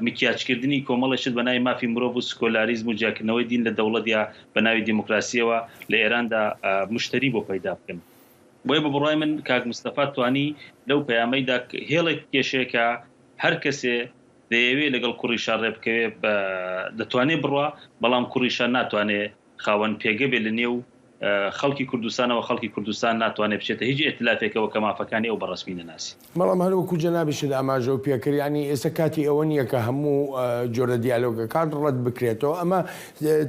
مکیاجکردنی کۆمەڵێ شت بە ناوی مافی مرۆڤ و سکۆلاریزم و جیاکردنەوەی دین لە دەوڵەت یا بە ناوی دیموکراسییەوە لە ئێراندا مشتەری بۆ پەیدا بکەن. بۆیە بە بڕوای من کاک مستەفا توانی لەو پەیامەیدا هێڵێک بکێشێ کە هەر کەسێ دەیەوێ لەگەڵ کوڕی شا ڕێ بکەوێ دەتوانێ بڕوا، بەڵام کوڕی شا ناتوانێ خاوەن پێگە بێ لە نێو خەڵکی کوردستانەوە، خەڵکی کوردستان ناتوانێ بچێتە هیچ ئیئتلافێکەوە کە مافەکانی ئەو بە ڕەسمی نەناسی. بەڵام هەر وەکوو جەنابیشت ئاماژەو پێ کرد یانی ئێستا کاتی ئەوە نییە کە هەموو جۆرە دیالۆگەکان ڕەت بکرێتەوە ئەمە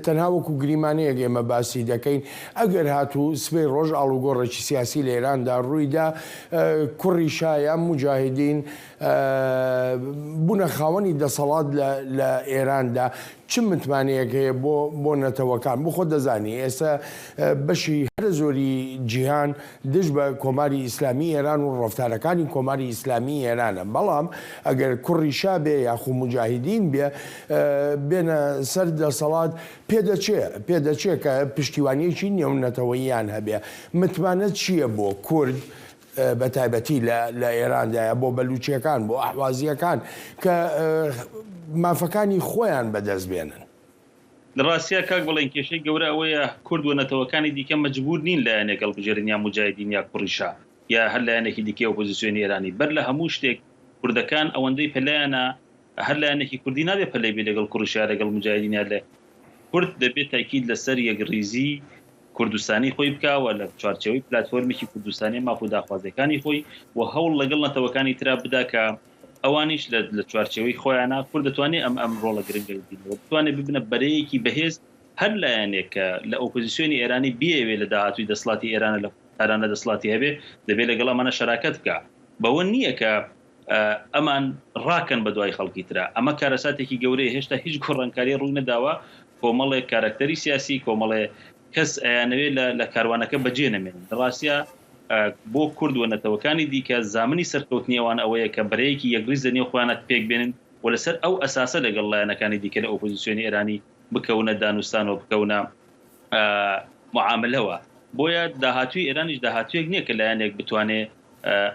تەنها وەکوو گریمانەیەک ئێمە باسی دەکەین ئەگەر هاتوو سبەی ڕۆژ ئاڵوگۆڕێکی سیاسی لە ئێراندا ڕووی دا کوڕی شا یا موجاهیدین بوونە خاوەنی دەسەڵات لە ئێراندا چ متمانەیەک هەیە بۆ بۆ نەتەوەکان؟ بۆ خۆت دەزانی ئێستا بەشی هەرە زۆری جیهان دژ بە کۆماری ئیسلامی ئێران و ڕەفتارەکانی کۆماری ئیسلامی ئێرانە بەڵام ئەگەر کوڕی شا بێ یاخو موجاهیدین بێ بێنە سەر دەسەڵات پێدەچێ پێدەچێ کە پشتیوانیەکی نێونەتەوەییان هەبێ متمانە چییە بۆ کورد بە تایبەتی لە لە ئێراندایە بۆ بەلوچیەکان بۆ ئەحوازیەکان کە مافەکانی خۆیان بەدەست بێنن. لە ڕاستیا کاک بەڵێن کێشەی گەورە ئەوەیە کورد و نەتەوەکانی دیکە مەجبور نین لایەنێک هەڵبژێرن یا موجاهیدین یا کوڕی شا یا هەر لایەنێکی دیکەی ئۆپۆزیسیۆنی ئێرانی بەر لە هەموو شتێک کوردەکان ئەوەندەی پەلەیانە هەر لایەنێکی کوردی نابێ پەلەی بێ لەگەڵ کوڕی شا لەگەڵ موجاهیدین یا لە کورد دەبێ تاکید لەسەر یەکڕیزی کوردستانی خۆی بکا و لە چوارچێوەی پلاتفۆرمێکی کوردستانی ماف و داخوازیەکانی خۆی و هەوڵ لەگەڵ نەتەوەکانی ترا بدا کە ئەوانیش لە لە چوارچێوەی خۆیانا کورد دەتوانێ ئەم ئەم ڕۆڵە گرنگە ببینێ و بتوانێ ببنە بەرەیەکی بەهێز هەر لایەنێک کە لە ئۆپۆزیسیۆنی ئێرانی بیەوێ لە داهاتووی دەسڵاتی ئێرانە لە. تارانە دەسەڵاتی هەبێ دەبێ لەگەڵ ئەمانە شەراکەت بکا. بەوە نییە کە ئەمان ڕاکەن بە دوای خەڵکی ترا. ئەمە کارەساتێکی گەورەیە هێشتا هیچ گۆڕانکاری ڕووی نەداوە، کۆمەڵێک کارەکتەری سیاسی، کۆمەڵێ کەس ئەیانەوێ لە لە کاروانەکە بەجێ نەمێنن. لە ڕاستیا بۆ کورد و نەتەوەکانی دیکە زامنی سەرکەوتنی ئەوان ئەوەیە کە بەرەیەکی یەکڕیز لە نێو خۆیانا پێک بێنن و لەسەر ئەو ئەساسە لەگەڵ لایەنەکانی دیکە لە ئۆپۆزیسیۆنی ئێرانی بکەونە دانوستان و بکەونە معاملەوە. بۆیە داهاتووی ئێرانیش داهاتوویەک نییە کە لایەنێک بتوانێ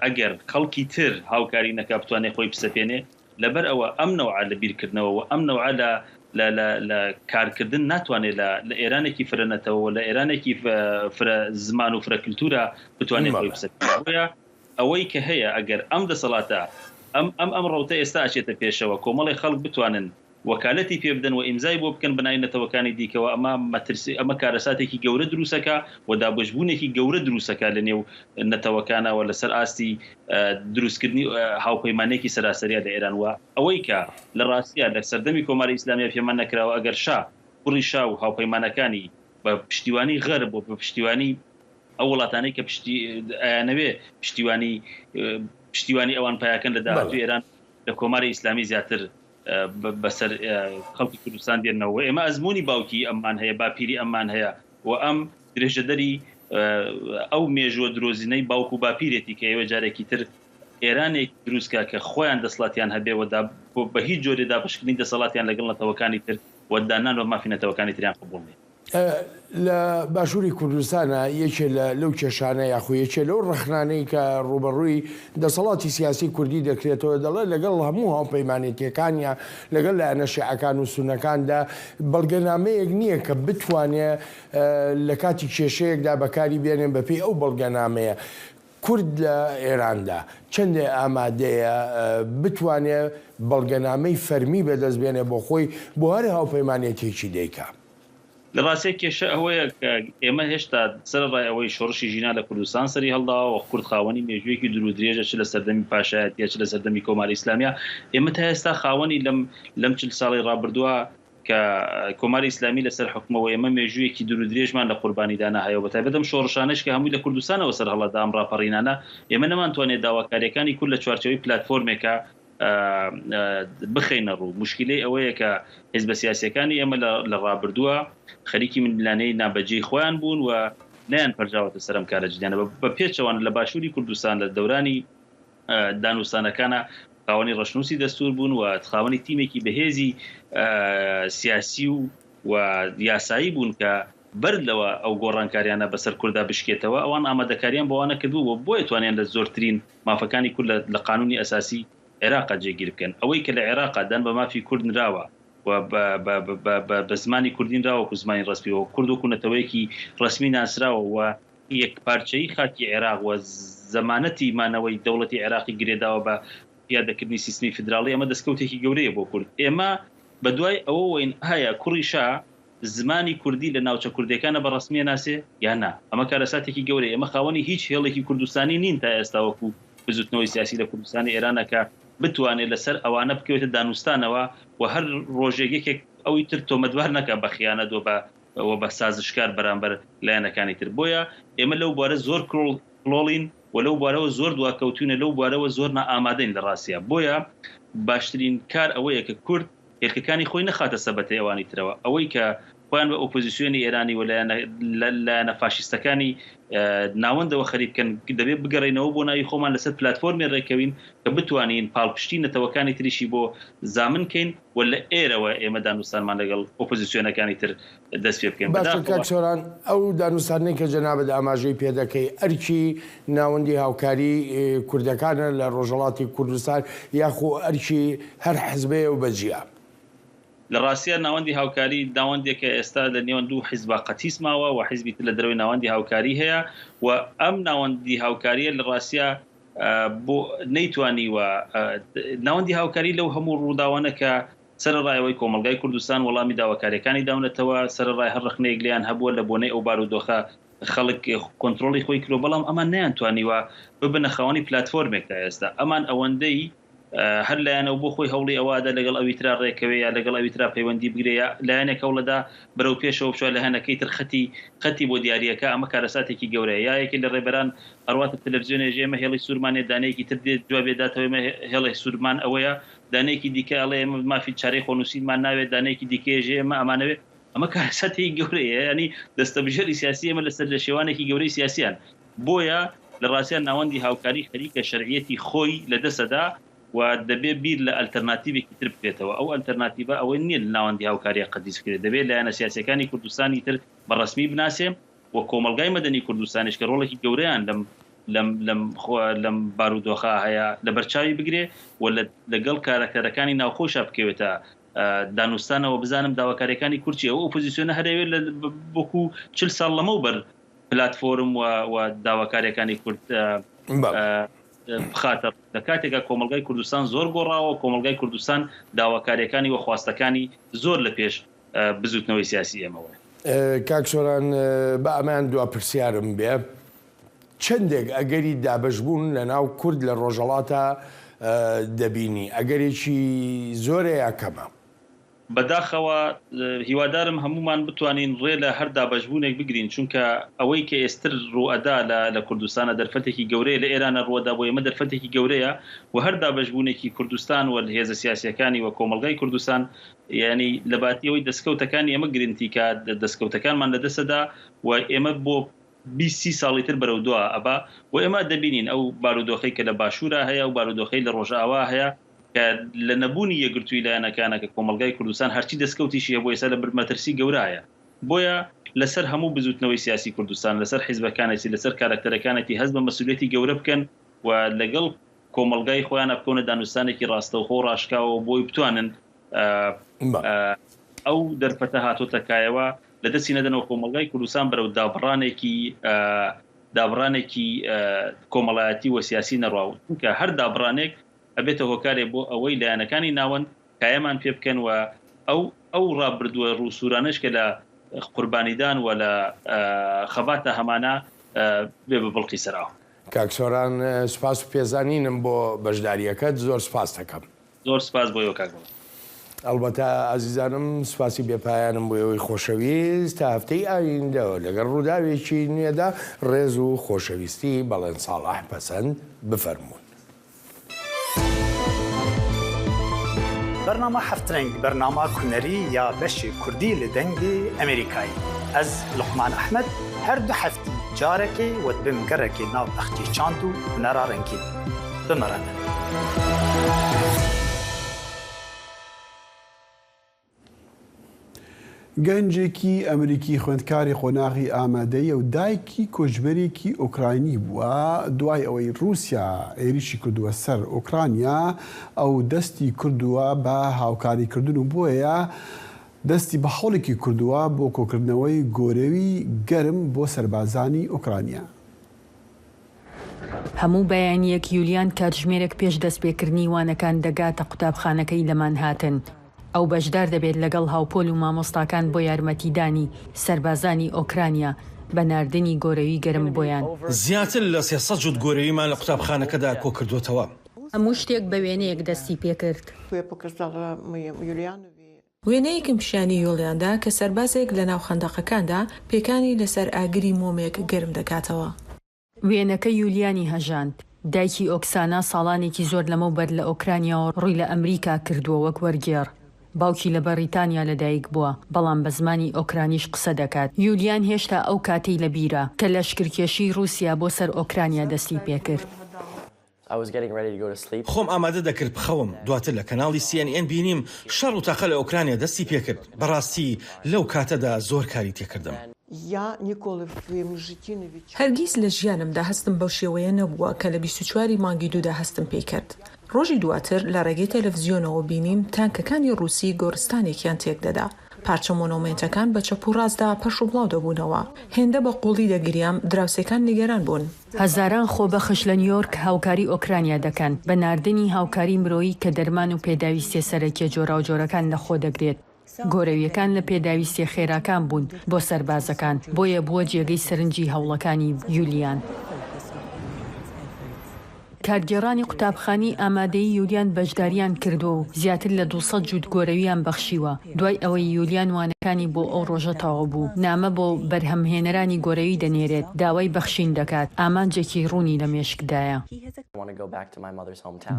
ئەگەر خەڵکی تر هاوکاری نەکا بتوانێ خۆی بسەپێنێ. لەبەر ئەوە ئەم نەوعە لە بیرکردنەوە و ئەم نەوعە لە لە لە لە کارکردن ناتوانێ لە لە ئێرانێکی فرە نەتەوە و لە ئێرانێکی فرە زمان و فرە کلتوورا بتوانێ خۆی بەڵێ. بسەپێنێ. بۆیە ئەوەی کە هەیە ئەگەر ئەم دەسەڵاتە ئەم ئەم ئەم ڕەوتە ئێستا ئەچێتە پێشەوە کۆمەڵێ خەڵک بتوانن وەکالەتی پێ بدەن و ئیمزای بۆ بکەن بە ناوی نەتەوەکانی دیکەوە ئەمە مەترسی ئەمە کارەساتێکی گەورە دروسەکا و دابەشبوونێکی گەورە دروسەکا لە نێو نەتەوەکانا و لەسەر ئاستی دروستکردنی هاوپەیمانێکی سەراسەریە لە ئێران و ئەوەی کە لە ڕاستیا لە سەردەمی کۆماری ئیسلامیە پێمان نەکراوە ئەگەر شا کوڕی شا و هاوپەیمانەکانی بە پشتیوانی غەرب و بە پشتیوانی ئەو وڵاتانەی کە پشتی ئەیانەوێ پشتیوانی پشتیوانی ئەوان پایەکەن لە بەڵێ. داهاتووی ئێران لە کۆماری ئیسلامی زیاتر بەسەر خەڵکی کوردستان دێنەوە و ئێمە ئەزموونی باوکی ئەممان هەیە، باپیری ئەممان هەیە و ئەم درێژەدەری ئەو مێژووە درۆزینەی باوک و باپیرێتی کە ئێوە جارێکی تر ئێرانێک دروست کا کە خۆیان دەسڵاتیان هەبێ و بە هیچ جۆرێ دابەشکردنی دەسەڵاتیان لەگەڵ نەتەوەکانی تر و داننان بە مافی نەتەوەکانی تریان قبوڵ نیە. لە باشووری کوردستانا یەکێ لە لەو کێشانە یاخۆ یەکێ لەو ڕەخنانەی کە ڕووبەڕووی دەسەڵاتی سیاسی کوردی دەکرێتەوە دەڵێ لەگەڵ هەموو هاوپەیمانێتیەکانیا لەگەڵ لایەنە شیعەکان و سوننەکاندا بەڵگەنامەیەک نییە کە بتوانێ لە کاتی کێشەیەکدا بەکاری بێنێ بەپێی ئەو بەڵگەنامەیە کورد لە ئێراندا چەندێ ئامادەیە بتوانێ بەڵگەنامەی فەرمی بەدەست بێنێ بۆ خۆی بۆ هەر هاوپەیمانێتیەکی دەیکا؟ لە ڕاستیا کێشە ئەوەیە کە ئێمە هێشتا سەرەڕای ئەوەی شۆڕشی ژینا لە کوردستان سەری هەڵداوە و کورد خاوەنی مێژوویەکی دوور و درێژە چ لە سەردەمی پاشایەتیە چ لە سەردەمی کۆماری ئیسلامیە ئێمە تا ئێستا خاوەنی لەم لەم چل ساڵەی ڕابردووە کە کۆماری ئیسلامی لەسەر حوکمە و ئێمە مێژوویەکی دوور و درێژمان لە قوربانیدانا هەیە و بەتایبەت ئەم شۆڕشانەش کە هەمووی لە کوردستانەوە سەرهەڵدا ئەم ڕاپەڕینانە ئێمە نەمانتوانێت داواکارییەکانی کورد لە چوارچێوەی پلاتفۆرمێکا بخەینە ڕوو. موشکیلەی ئەوەیە کە حیزبە سیاسییەکانی ئێمە لە ڕابردووە خەریکی ململانێی نابەجێی خۆیان بوون و نەیانپەرژاوەتە سەر ئەم کارە جدیانە. بە پێچەوانە لە باشووری کوردستان لە دەورانی دانوستانەکانا خاوەنی ڕەشنووسی دەستوور بوون و خاوەنی تیمێکی بەهێزی سیاسی و و یاسایی بوون کە بەر لەوە ئەو گۆڕانکاریانە بەسەر کوردا بشکێتەوە ئەوان ئامادەکاریان بۆ ئەوانە کردبوو و بۆیە توانیان لە زۆرترین مافەکانی کورد لە قانوونی ئەساسی عێراقا جێگیر بکەن. ئەوەی کە لە عێراقا دان بە مافی کورد نراوە و بە زمانی کوردی نراوە وەکوو زمانی ڕەسمی و کورد وەکوو نەتەوەیەکی ڕەسمی ناسراوە و یەکپارچەیی خاکی عێراق و زەمانەتی مانەوەی دەوڵەتی عێراقی گرێداوە بە پیادەکردنی سیستمی فیدراڵی، ئەمە دەستکەوتێکی گەورەیە بۆ کورد. ئێمە بەدوای ئەوەوەین ئایا کوڕی شا زمانی کوردی لە ناوچە کوردیەکانە بە ڕەسمی ئەناسێ یان نا؟ ئەمە کارەساتێکی گەورەیە. ئێمە خاوەنی هیچ هێڵێکی کوردستانی نین تا ئێستا وەکو بزوتنەوەی سیاسی لە کوردستانی ئێرانە کە بتوانێ لەسەر ئەوانە بکەوێتە دانوستانەوە و هەر ڕۆژێک یەکێک ئەوی تر تۆمەتبار نەکا بە خیانەت و بە و بە سازشکار بەرامبەر لایەنەکانی تر. بۆیە ئێمە لەو بوارە زۆر کڵۆڵین و لەو بوارەوە زۆر دواکەوتوینە، لەو بوارەوە زۆر نائامادەین لە ڕاستیا. بۆیە باشترین کار ئەوەیە کە کورد هێلکەکانی خۆی نەخاتە سەبەتەی ئەوانی ترەوە. ئەوەی کە خۆیان بە ئۆپۆزیسیۆنی ئێرانی و لایەنە فاشیستەکانی ناوەندەوە خەریک بکەن، دەبێت بگەڕێینەوە بۆ ناوی خۆمان لەسەر پلاتفۆرمێ ڕێککەوین کە بتوانین پاڵپشتی نەتەوەکانی تریشی بۆ زامن کەین و لە ئێرەوە ئێمە دانوستانمان لەگەڵ ئۆپۆزیسیۆنەکانی تر دەست پێ بکەین. باشە بەداخەوە. کاک سۆران، ئەو دانوستاندنەی کە جەنابت ئاماژەی پێ دەکەی، ئەرکی ناوەندی هاوکاری کوردەکانە لە ڕۆژهەڵاتی کوردستان یاخۆ ئەرکی هەر حزبەیە و بە جیا؟ لە ڕاستیا ناوەندی هاوکاری ناوەندێکە ئێستا لە نێوان دوو حیزبا قەتیس ماوە و حیزبی تر لە دەرەوەی ناوەندی هاوکاری هەیە و ئەم ناوەندی هاوکاریە لە ڕاستیا بۆ نەیتوانیوە ناوەندی هاوکاری لەو هەموو ڕووداوانە کە سەرەڕای ئەوەی کۆمەڵگای کوردستان وەڵامی داواکاریەکانی داونەتەوە، سەرەڕای هەر ڕەخنەیەک لێیان هەبووە لە بۆنەی ئەو بارودۆخە خەڵک کۆنترۆڵی خۆی کردوە، بەڵام ئەمان نەیانتوانیوە ببنە خاوەنی پلاتفۆرمێک تا ئێستا. ئەمان ئەوەندەی. هەر لایەنە و بۆ خۆی هەوڵی ئەوە ئەدا لەگەڵ ئەوی ترا ڕێکەوێ یا لەگەڵ ئەوی ترا پەیوەندی بگرێ یا لایەنێک هەوڵەدا بەرەو پێشەوە بچوە لایەنەکەی تر خەتی خەتی بۆ دیاریەکا ئەمە کارەساتێکی گەورەیە یا یەکێ لە ڕێبەران ئەڕواتە تەلەفزیۆنێ ژێ ئێمە هێڵی سوورمان هەیە دانەیەکی تر دێت جوابێ داتەوە ئێمە هێڵی سوورمان ئەوەیە دانەیەکی دیکە ئەڵێ ئێمە مافی چارەی خۆنووسینمان ناوێت دانەیەکی دیکەیە ژێ ئێمە ئەمانەوێ ئەمە کارەساتێکی گەورەیە یانی دەستەبژێری سیاسی ئێمە لەسەر لە شێوانێکی گەورەی سیاسیان بۆیە لە ڕاستیا ناوەندی هاوکاری خەریکە شەرعیەتی خۆی لە دەسەدا و دەبێ بیر لە ئەلتەرناتیڤێکی تر بکرێتەوە. ئەو ئەلتەرناتیڤە ئەوە نییە لە ناوەندی هاوکاریا قەدیس بکرێت. دەبێ لایەنە سیاسیەکانی کوردستانی تر بە ڕەسمی بناسێ و کۆمەڵگای مەدەنی کوردستانیش کە ڕۆڵێکی گەورەیان لەم لەم لەم لەم بارودۆخە هەیە لە بەرچاوی بگرێ و لە لەگەڵ کارەکتەرەکانی ناوخۆیشا بکەوێتە دانوستانەوە بزانم داواکاریەکانی کورد چیە. ئەو ئۆپۆزیسیۆنە هەر ئەوێ لە وەکوو 40 ساڵ لەمەوبەر پلاتفۆرم و و داواکاریەکانی کورد بخاتە ڕوو. لە کاتێکا کۆمەڵگای کوردستان زۆر گۆڕاوە و کۆمەڵگای کوردستان داواکاریەکانی و خواستەکانی زۆر لە پێش بزوتنەوەی سیاسی ئێمەوەیە. کاک سۆران با ئەمەیان دوا پرسیارم بێ، چەندێک ئەگەری دابەشبوون لە ناو کورد لە ڕۆژهەڵاتا دەبینی؟ ئەگەرێکی زۆرە یا کەمە؟ بەداخەوە هیوادارم هەموومان بتوانین ڕێ لە هەر دابەشبوونێک بگرین چونکە ئەوەی کە ئێستر ڕووئەدا لە لە کوردستانە دەرفەتێکی گەورەیە لە ئێرانە ڕووەدا بۆ ئێمە دەرفەتێکی گەورەیە و هەر دابەشبوونێکی کوردستان و هێزە سیاسیەکانی و کۆمەڵگای کوردستان یانی لە باتی ئەوەی دەسکەوتەکانی ئێمە گرنتی کا دەسکەوتەکانمان لە دەسەدا و ئێمە بۆ 20 سی ساڵی تر بەرەو دوا ئەبا و ئێمە دەبینین ئەو بارودۆخەی کە لە باشوورا هەیە و بارودۆخەی لە ڕۆژئاوا هەیە کە لە نەبوونی یەکگرتووی لایەنەکانە کە کۆمەڵگای کوردستان هەرچی دەستکەوتیشی هەبوو ئێستا لە بر مەترسی گەورایە بۆیە لەسەر هەموو بزوتنەوەی سیاسی کوردستان لەسەر حیزبەکانێتی لەسەر کارەکتەرەکانێتی هەست بە مەسولیەتی گەورە بکەن و لەگەڵ کۆمەڵگای خۆیانە بکەونە دانوستانێکی ڕاستەوخۆ و ڕاشکاوەوە بۆی بتوانن ئەو دەرفەتە هاتۆتە کایەوە لە دەستی نەدەنەوە کۆمەڵگای کوردستان بەرەو دابڕانێکی دابڕانێکی کۆمەڵایەتی و سیاسی نەڕوا و چونکە هەر دابڕانێک ئەبێتە هۆکارێ بۆ ئەوەی لایەنەکانی ناوەند کایەمان پێ بکەن و ئەو ئەو ڕابردووە ڕووسوورانەش کە لە قوربانیدان و لە خەباتە هەمانە بێ بە بڵقی سەر ئاو. کاک سۆران سوپاس و پێزانینم بۆ بەشداریەکەت زۆر سوپاست دەکەم. زۆر سپاس بۆ ئێوە کاک بەڵێن. ئەڵبەتە ئازیزانم سوپاسی بێ پایانم بۆ ئێوەی خۆشەویست تا هەفتەی ئایندە لەگەڵ ڕووداوێکی نوێدا ڕێز و خۆشەویستی بەڵێن ساڵح پەسەند بفەرموون. بەرنامە هەفترەنگ بەرنامە هونەری یا بەشی کوردی لە دەنگی ئەمریکایی ئەز لوقمان ئەحمەد هەر دو هەفتی جارەکێ وە دبم گەڕێکێ ناو بەخچەی چاند و هونەرا ڕەنگین بمەڕەنە. گەنجێکی ئەمریکی خوێندکاری قۆناغی ئامادەییە و دایکی کۆچبەرێکی ئۆکراینی بووە، دوای ئەوەی ڕووسیا هێرشی کردووە سەر ئۆکرانیا، ئەو دەستی کردووە بە هاوکاریکردن و بۆیە دەستی بە هەوڵێکی کردووە بۆ کۆکردنەوەی گۆرەوی گەرم بۆ سەربازانی ئۆکرانیا. هەموو بەیانییەک یولیان کاتژمێرێک پێش دەستپێکردنی وانەکان دەگاتە قوتابخانەکەی لە مانهاتن. ئەو بەشدار دەبێت لەگەڵ هاوپۆل و مامۆستاکان بۆ یارمەتیدانی سەربازانی ئۆکرانیا بە ناردنی گۆرەوی گەرم بۆیان. زیاتر لە 300 جووت گۆرەویمان لە قوتابخانەکەدا کۆکردووەتەوە. هەموو شتێک بە وێنەیەک دەستی پێکرد. وێنەیەکم پیشانی یولیان دا کە سەربازێک لەناو خەندەقەکاندا پێکانی لەسەر ئاگری مۆمێک گەرم دەکاتەوە. وێنەکە یولیانی هەژاند. دایکی ئۆکسانا ساڵانێکی زۆر لەمەوبەر لە ئۆکرانیاوە ڕووی لە ئەمریکا کردووە وەک وەرگێڕ. باوکی لە بەڕیتانیا لەدایک بووە، بەڵام بە زمانی ئۆکرانیش قسە دەکات. یولیان هێشتا ئەو کاتەی لەبیرە کە لەشکرکێشیی ڕووسیا بۆ سەر ئۆکرانیا دەستی پێکرد. خۆم ئامادە دەکرد بخەوم، دواتر لە کەناڵی سی ئێن ئێن بینیم شەڕ و تەقە لە ئۆکرانیا دەستی پێکرد، بەڕاستی لەو کاتەدا زۆر کاری تێکردم. هەرگیز لە ژیانمدا هەستم بەو شێوەیە نەبووە کە لە 24 ی مانگی دوودا هەستم پێی کرد. ڕۆژی دواتر لە ڕێگەی تەلەفزیۆنەوە بینیم تانکەکانی ڕووسی گۆڕستانێکیان تێکدەدا. پارچە مۆنۆمێنتەکان بە چەپ و ڕاستدا پەرش و بڵاو دەبوونەوە. هێندە بە قووڵی دەگریام، دراوسێکان نیگەران بوون. هەزاران خۆبەخش لە نیۆرک هاوکاری ئۆکرانیا دەکەن بە ناردنی هاوکاری مرۆیی کە دەرمان و پێداویستیە سەرەکیە جۆراوجۆرەکان لەخۆدەگرێت. گۆرەویەکان لە پێداویستیە خێراکان بوون بۆ سەربازەکان، بۆیە بووە جێگەی سەرنجی هەوڵەکانی یولیان. کارگێڕانی قوتابخانەی ئامادەیی یولیان بەشدارییان کردووە و زیاتر لە 200 جووت گۆرەوییان بەخشیوە. دوای ئەوەی یولیان وانەکانی بۆ ئەو ڕۆژە تەواو بوو، نامە بۆ بەرهەمهێنەرانی گۆرەوی دەنێرێت، داوای بەخشین دەکات، ئامانجێکی ڕوونی لە مێشکدایە.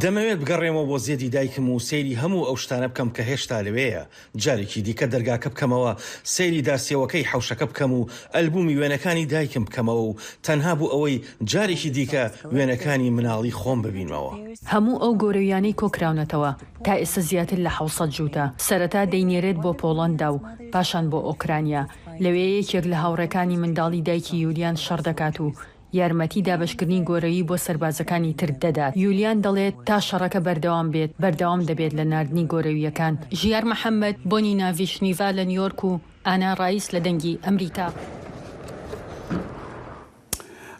دەمەوێت بگەڕێمەوە بۆ زێدی دایکم و سەیری هەموو ئەو شتانە بکەم کە هێشتا لەوێیە، جارێکی دیکە دەرگاکە بکەمەوە، سەیری دارسێوەکەی حەوشەکە بکەم و ئەلبومی وێنەکانی دایکم بکەمەوە و تەنها بۆ ئەوەی جارێکی دیکە وێنەکانی مناڵی خۆم ببینمەوە. هەموو ئەو گۆرەویانەی کۆکراونەتەوە، تا ئێستا زیاتر لە 700 جووتە. سەرەتا دەینێرێت بۆ پۆڵەندا و پاشان بۆ ئۆکرانیا. لەوێ یەکێک لە هاوڕێکانی منداڵی دایکی یولیان شەڕ دەکات و یارمەتی دابەشکردنی گۆرەوی بۆ سەربازەکانی تر دەدات. یولیان دەڵێت تا شەڕەکە بەردەوام بێت، بەردەوام دەبێت لە ناردنی گۆرەوییەکان. ژیار محەمەد، بۆ نینا ڤیشنیڤا لە نیۆرک و ئانا ڕایس لە دەنگی ئەمریکا.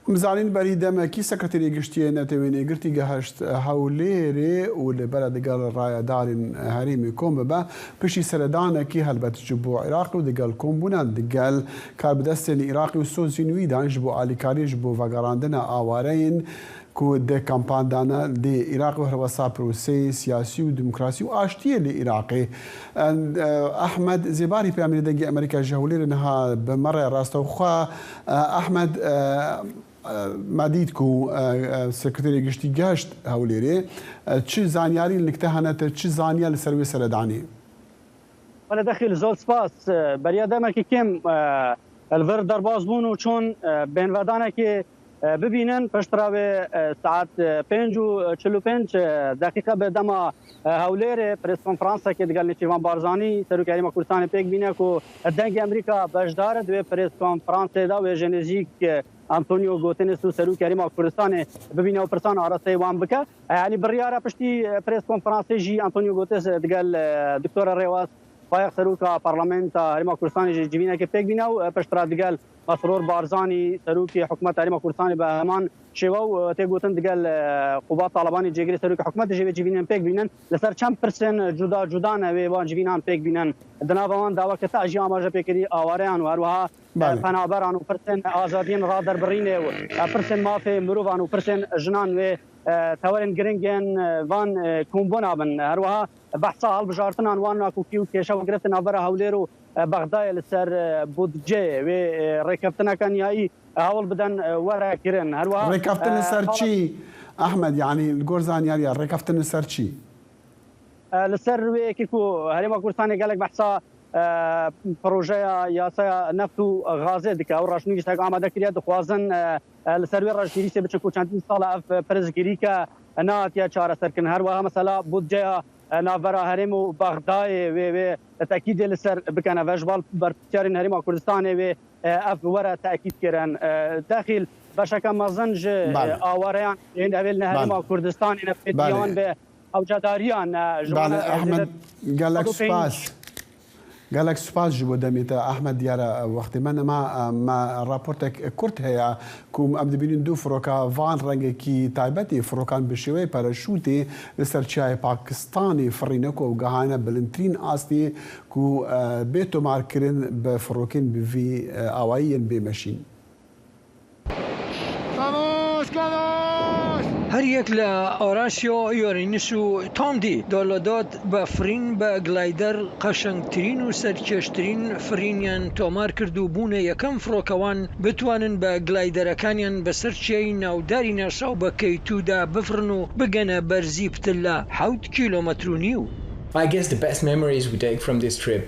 بزانین بەری دەمەکی سکرتێری گشتیێ نەتەوێن یەکگرتی گەهشت هەولێرێ و لە بەرە دگەڵ ڕایەدارên هەرێمی کۆم ببە پشتی سەردانەکی هەلبەت ji bo Iraqê û digel kombûnan digel karbidestên Iraqê û sozên wî dan ji bo alîkariyê ji bo vegerandina awareyên ku di kampan de ne li Iraqê û herwesa proseyê siyasî û demokrasî û aştiyê li Iraqê. Ehmed Zêbarî peyamêrê Dengê Amerîka ji Hewlêrê niha bi me re rastewxwe. Ehmed me dît ku Sekreterê Giştî geşt Hewlêrê. Çi zanyarî li te hene te çi zaniye li ser wê seredanê? Belê Dexîl zor spas. Beriya demekî kêm li vir derbas bûn û çûn bêhnvedanekê bibînin. Piştre wê saet 5:45 deqîqe bi dema Hewlêrê preskonferansekê digel Nêçîrvan Barzanî Serokê Herêma Kurdistanê pêk bîne ku dengê Amerîka beşdar e di wê preskonferansê de wê ji nêzîk Antonio Guterres û Serokê Herêma Kurdistanê bibîne û pirsan arasteyê wan bike. Yanî biryara piştî preskonferansê jî Antonio Guterres digel Doktora Rêwas Fayeq Seroka Parlamenta Herêma Kurdistanê jî civînekê pêk bîne û piştre digel Mesrûr Barzanî Serokê Hikûmeta Herêma Kurdistanê bi heman şêwe û tê gotin digel Qubad Talebanî cêgirê Serokê Hikûmetê jî wê civînên pêk bînin. Li ser çend pirsên cuda cuda ne wê wan civînan pêk bînin. Di nava wan de weke te jî amaje pê kirî awareyan û herwiha penaberan û pirsên azadiyên raderbirînê û pirsên mafê mirovan û pirsên jinan wê tewerên giring ên van kombûna bin. Herwiha behsa hilbijartinan wan nakokî û kêşe û giriftin navbera Hewlêr û Bexdayê li ser budceyê wê rêkeftineke nihayî hewl bidin were kirin. Herwiha Rêkeftin li ser çi Ehmed yanî li gor zanyariya rêkeftin li ser çi? Li ser wê yekê ku Herêma Kurdistanê gelek behsa projeya yasaya neft û xazê dike û reşnivîsek amade kiriye dixwazin li ser wê reşnivîsê biçin ku çendîn sal e ev pirsgirîke nehatiye çareserkirin. Herwiha mesela budceya navbera Herêm û Bexdayê wê wê tekîdê li ser bikene ve ji bal berpirsyarên Herêma Kurdistanê wê ev were tekîdkirin. Dexîl beşeke mezin ji awareyan ên ev ê li Herêma Kurdistanê ne pêdiyan bi hewcedariyan ne ji wan Ehmed gelek spas. Gelek spas ji bo demê te Ehmed diyar e wextê me nema me raportek kurt heye ku em dibînin du firoka van rengekî taybetê firokan bi şêweyê paraşûtê li ser çiyayê Pakistanê firîne ku ew gihane bilindtirîn astê ku bê tomarkirin bi firokên bi vî awayî yên bê meşîn. Her yek لە ئۆراسیۆ یۆرینس و تۆم دی دۆلۆدۆت بە فڕین بە گلایدەر قەشەنگترین و سەرکێشترین فڕینیان تۆمار کرد و بوونە یەکەم فڕۆکەوان بتوانن بە گلایدەرەکانیان بەسەر چیای ناوداری ناسراو بە کەی توودا بفڕن و بگەنە بەرزی پتر لە حەوت کیلۆمەتر و نیو.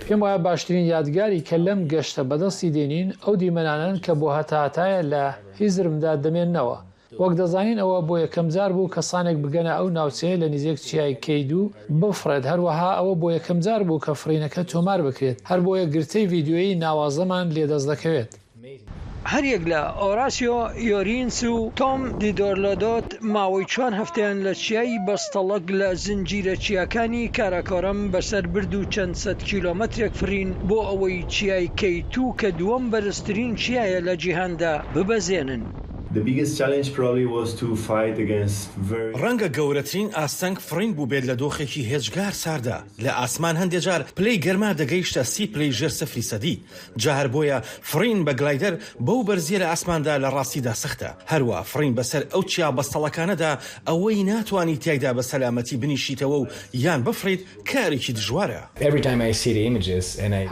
پێم وایە باشترین یادگاری کە لەم گەشتە بەدەستی دێنین ئەو دیمەنانەن کە بۆ هەتاهەتایە لە هزرمدا دەمێننەوە. وەک دەزانین ئەوە بۆ یەکەمجار بوو کەسانێک بگەنە ئەو ناوچەیە لە نزیک چیای کەیدوو بفڕێت، هەروەها ئەوە بۆ یەکەمجار بوو کە فڕینەکە تۆمار بکرێت، هەربۆیە گرتەی ڤیدیۆیی ناوازەمان لێ دەست دەکەوێت. هەریەک لە ئۆراسیۆ یۆرینس و تۆم دیدۆرلۆدۆت ماوەی چوار هەفتەیان لە چیای بەستەڵەک لە زنجیرە چیاکانی کاراکۆرەم بەسەر برد و چەند سەد کیلۆمەترێک فڕین بۆ ئەوەی چیای کەی توو کە دووەم بەرزترین چیایە لە جیهاندا ببەزێنن. ڕەنگە گەورەترین ئاستەنگ فڕین بووبێت لە دۆخێکی هێجگار ساردا، لە ئاسمان هەندێ جار پلەی گەرما دەگەیشتە 30 پلەی ژێر سفری سەدی، جا هەر بۆیە فڕین بە گلایدەر بەو بەرزییە لە ئاسماندا لە ڕاستیدا سەختە، هەروا فڕین بەسەر ئەو چیا بەستەڵەکانەدا ئەوەی ناتوانی تیایدا بە سەلامەتی بنیشیتەوە و یان بفڕیت کارێکی دژوارە.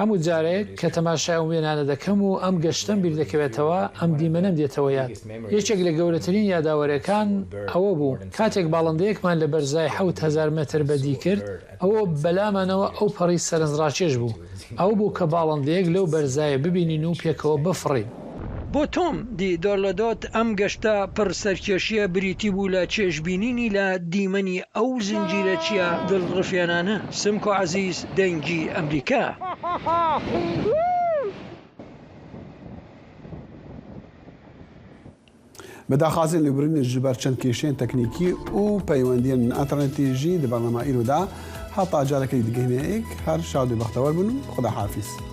هەموو جارێک کە تەماشای ئەم وێنانە دەکەم و ئەم گەشتەم بیردەکەوێتەوە، ئەم دیمەنەم دێتەوە یاد. یەکێک لە گەورەترین یاداوەرێکان ئەوە بوو، کاتێک باڵندەیەکمان لە بەرزای 7000 مەتر بەدی کرد، ئەوە بەلامانەوە ئەوپەڕی سەرنجڕاکێش بوو، ئەوە بوو کە باڵندەیەک لەو بەرزایە ببینین و پێکەوە بفڕین. بۆ تۆم دی دۆرلۆدۆت ئەم گەشتە پڕ سەرکێشییە بریتی بوو لە چێژبینینی لە دیمەنی ئەو زنجیرە چیا دڵڕفێنانە. سمکۆ عەزیز، دەنگی ئەمریکا. بە داخوازین لێبورین ji ber çend kêşeyên teknîkî û peywendiyên înternetê jî di bernama îro de heta carekê digihîne êk her şad û bextewer bin û Xuda hafîz.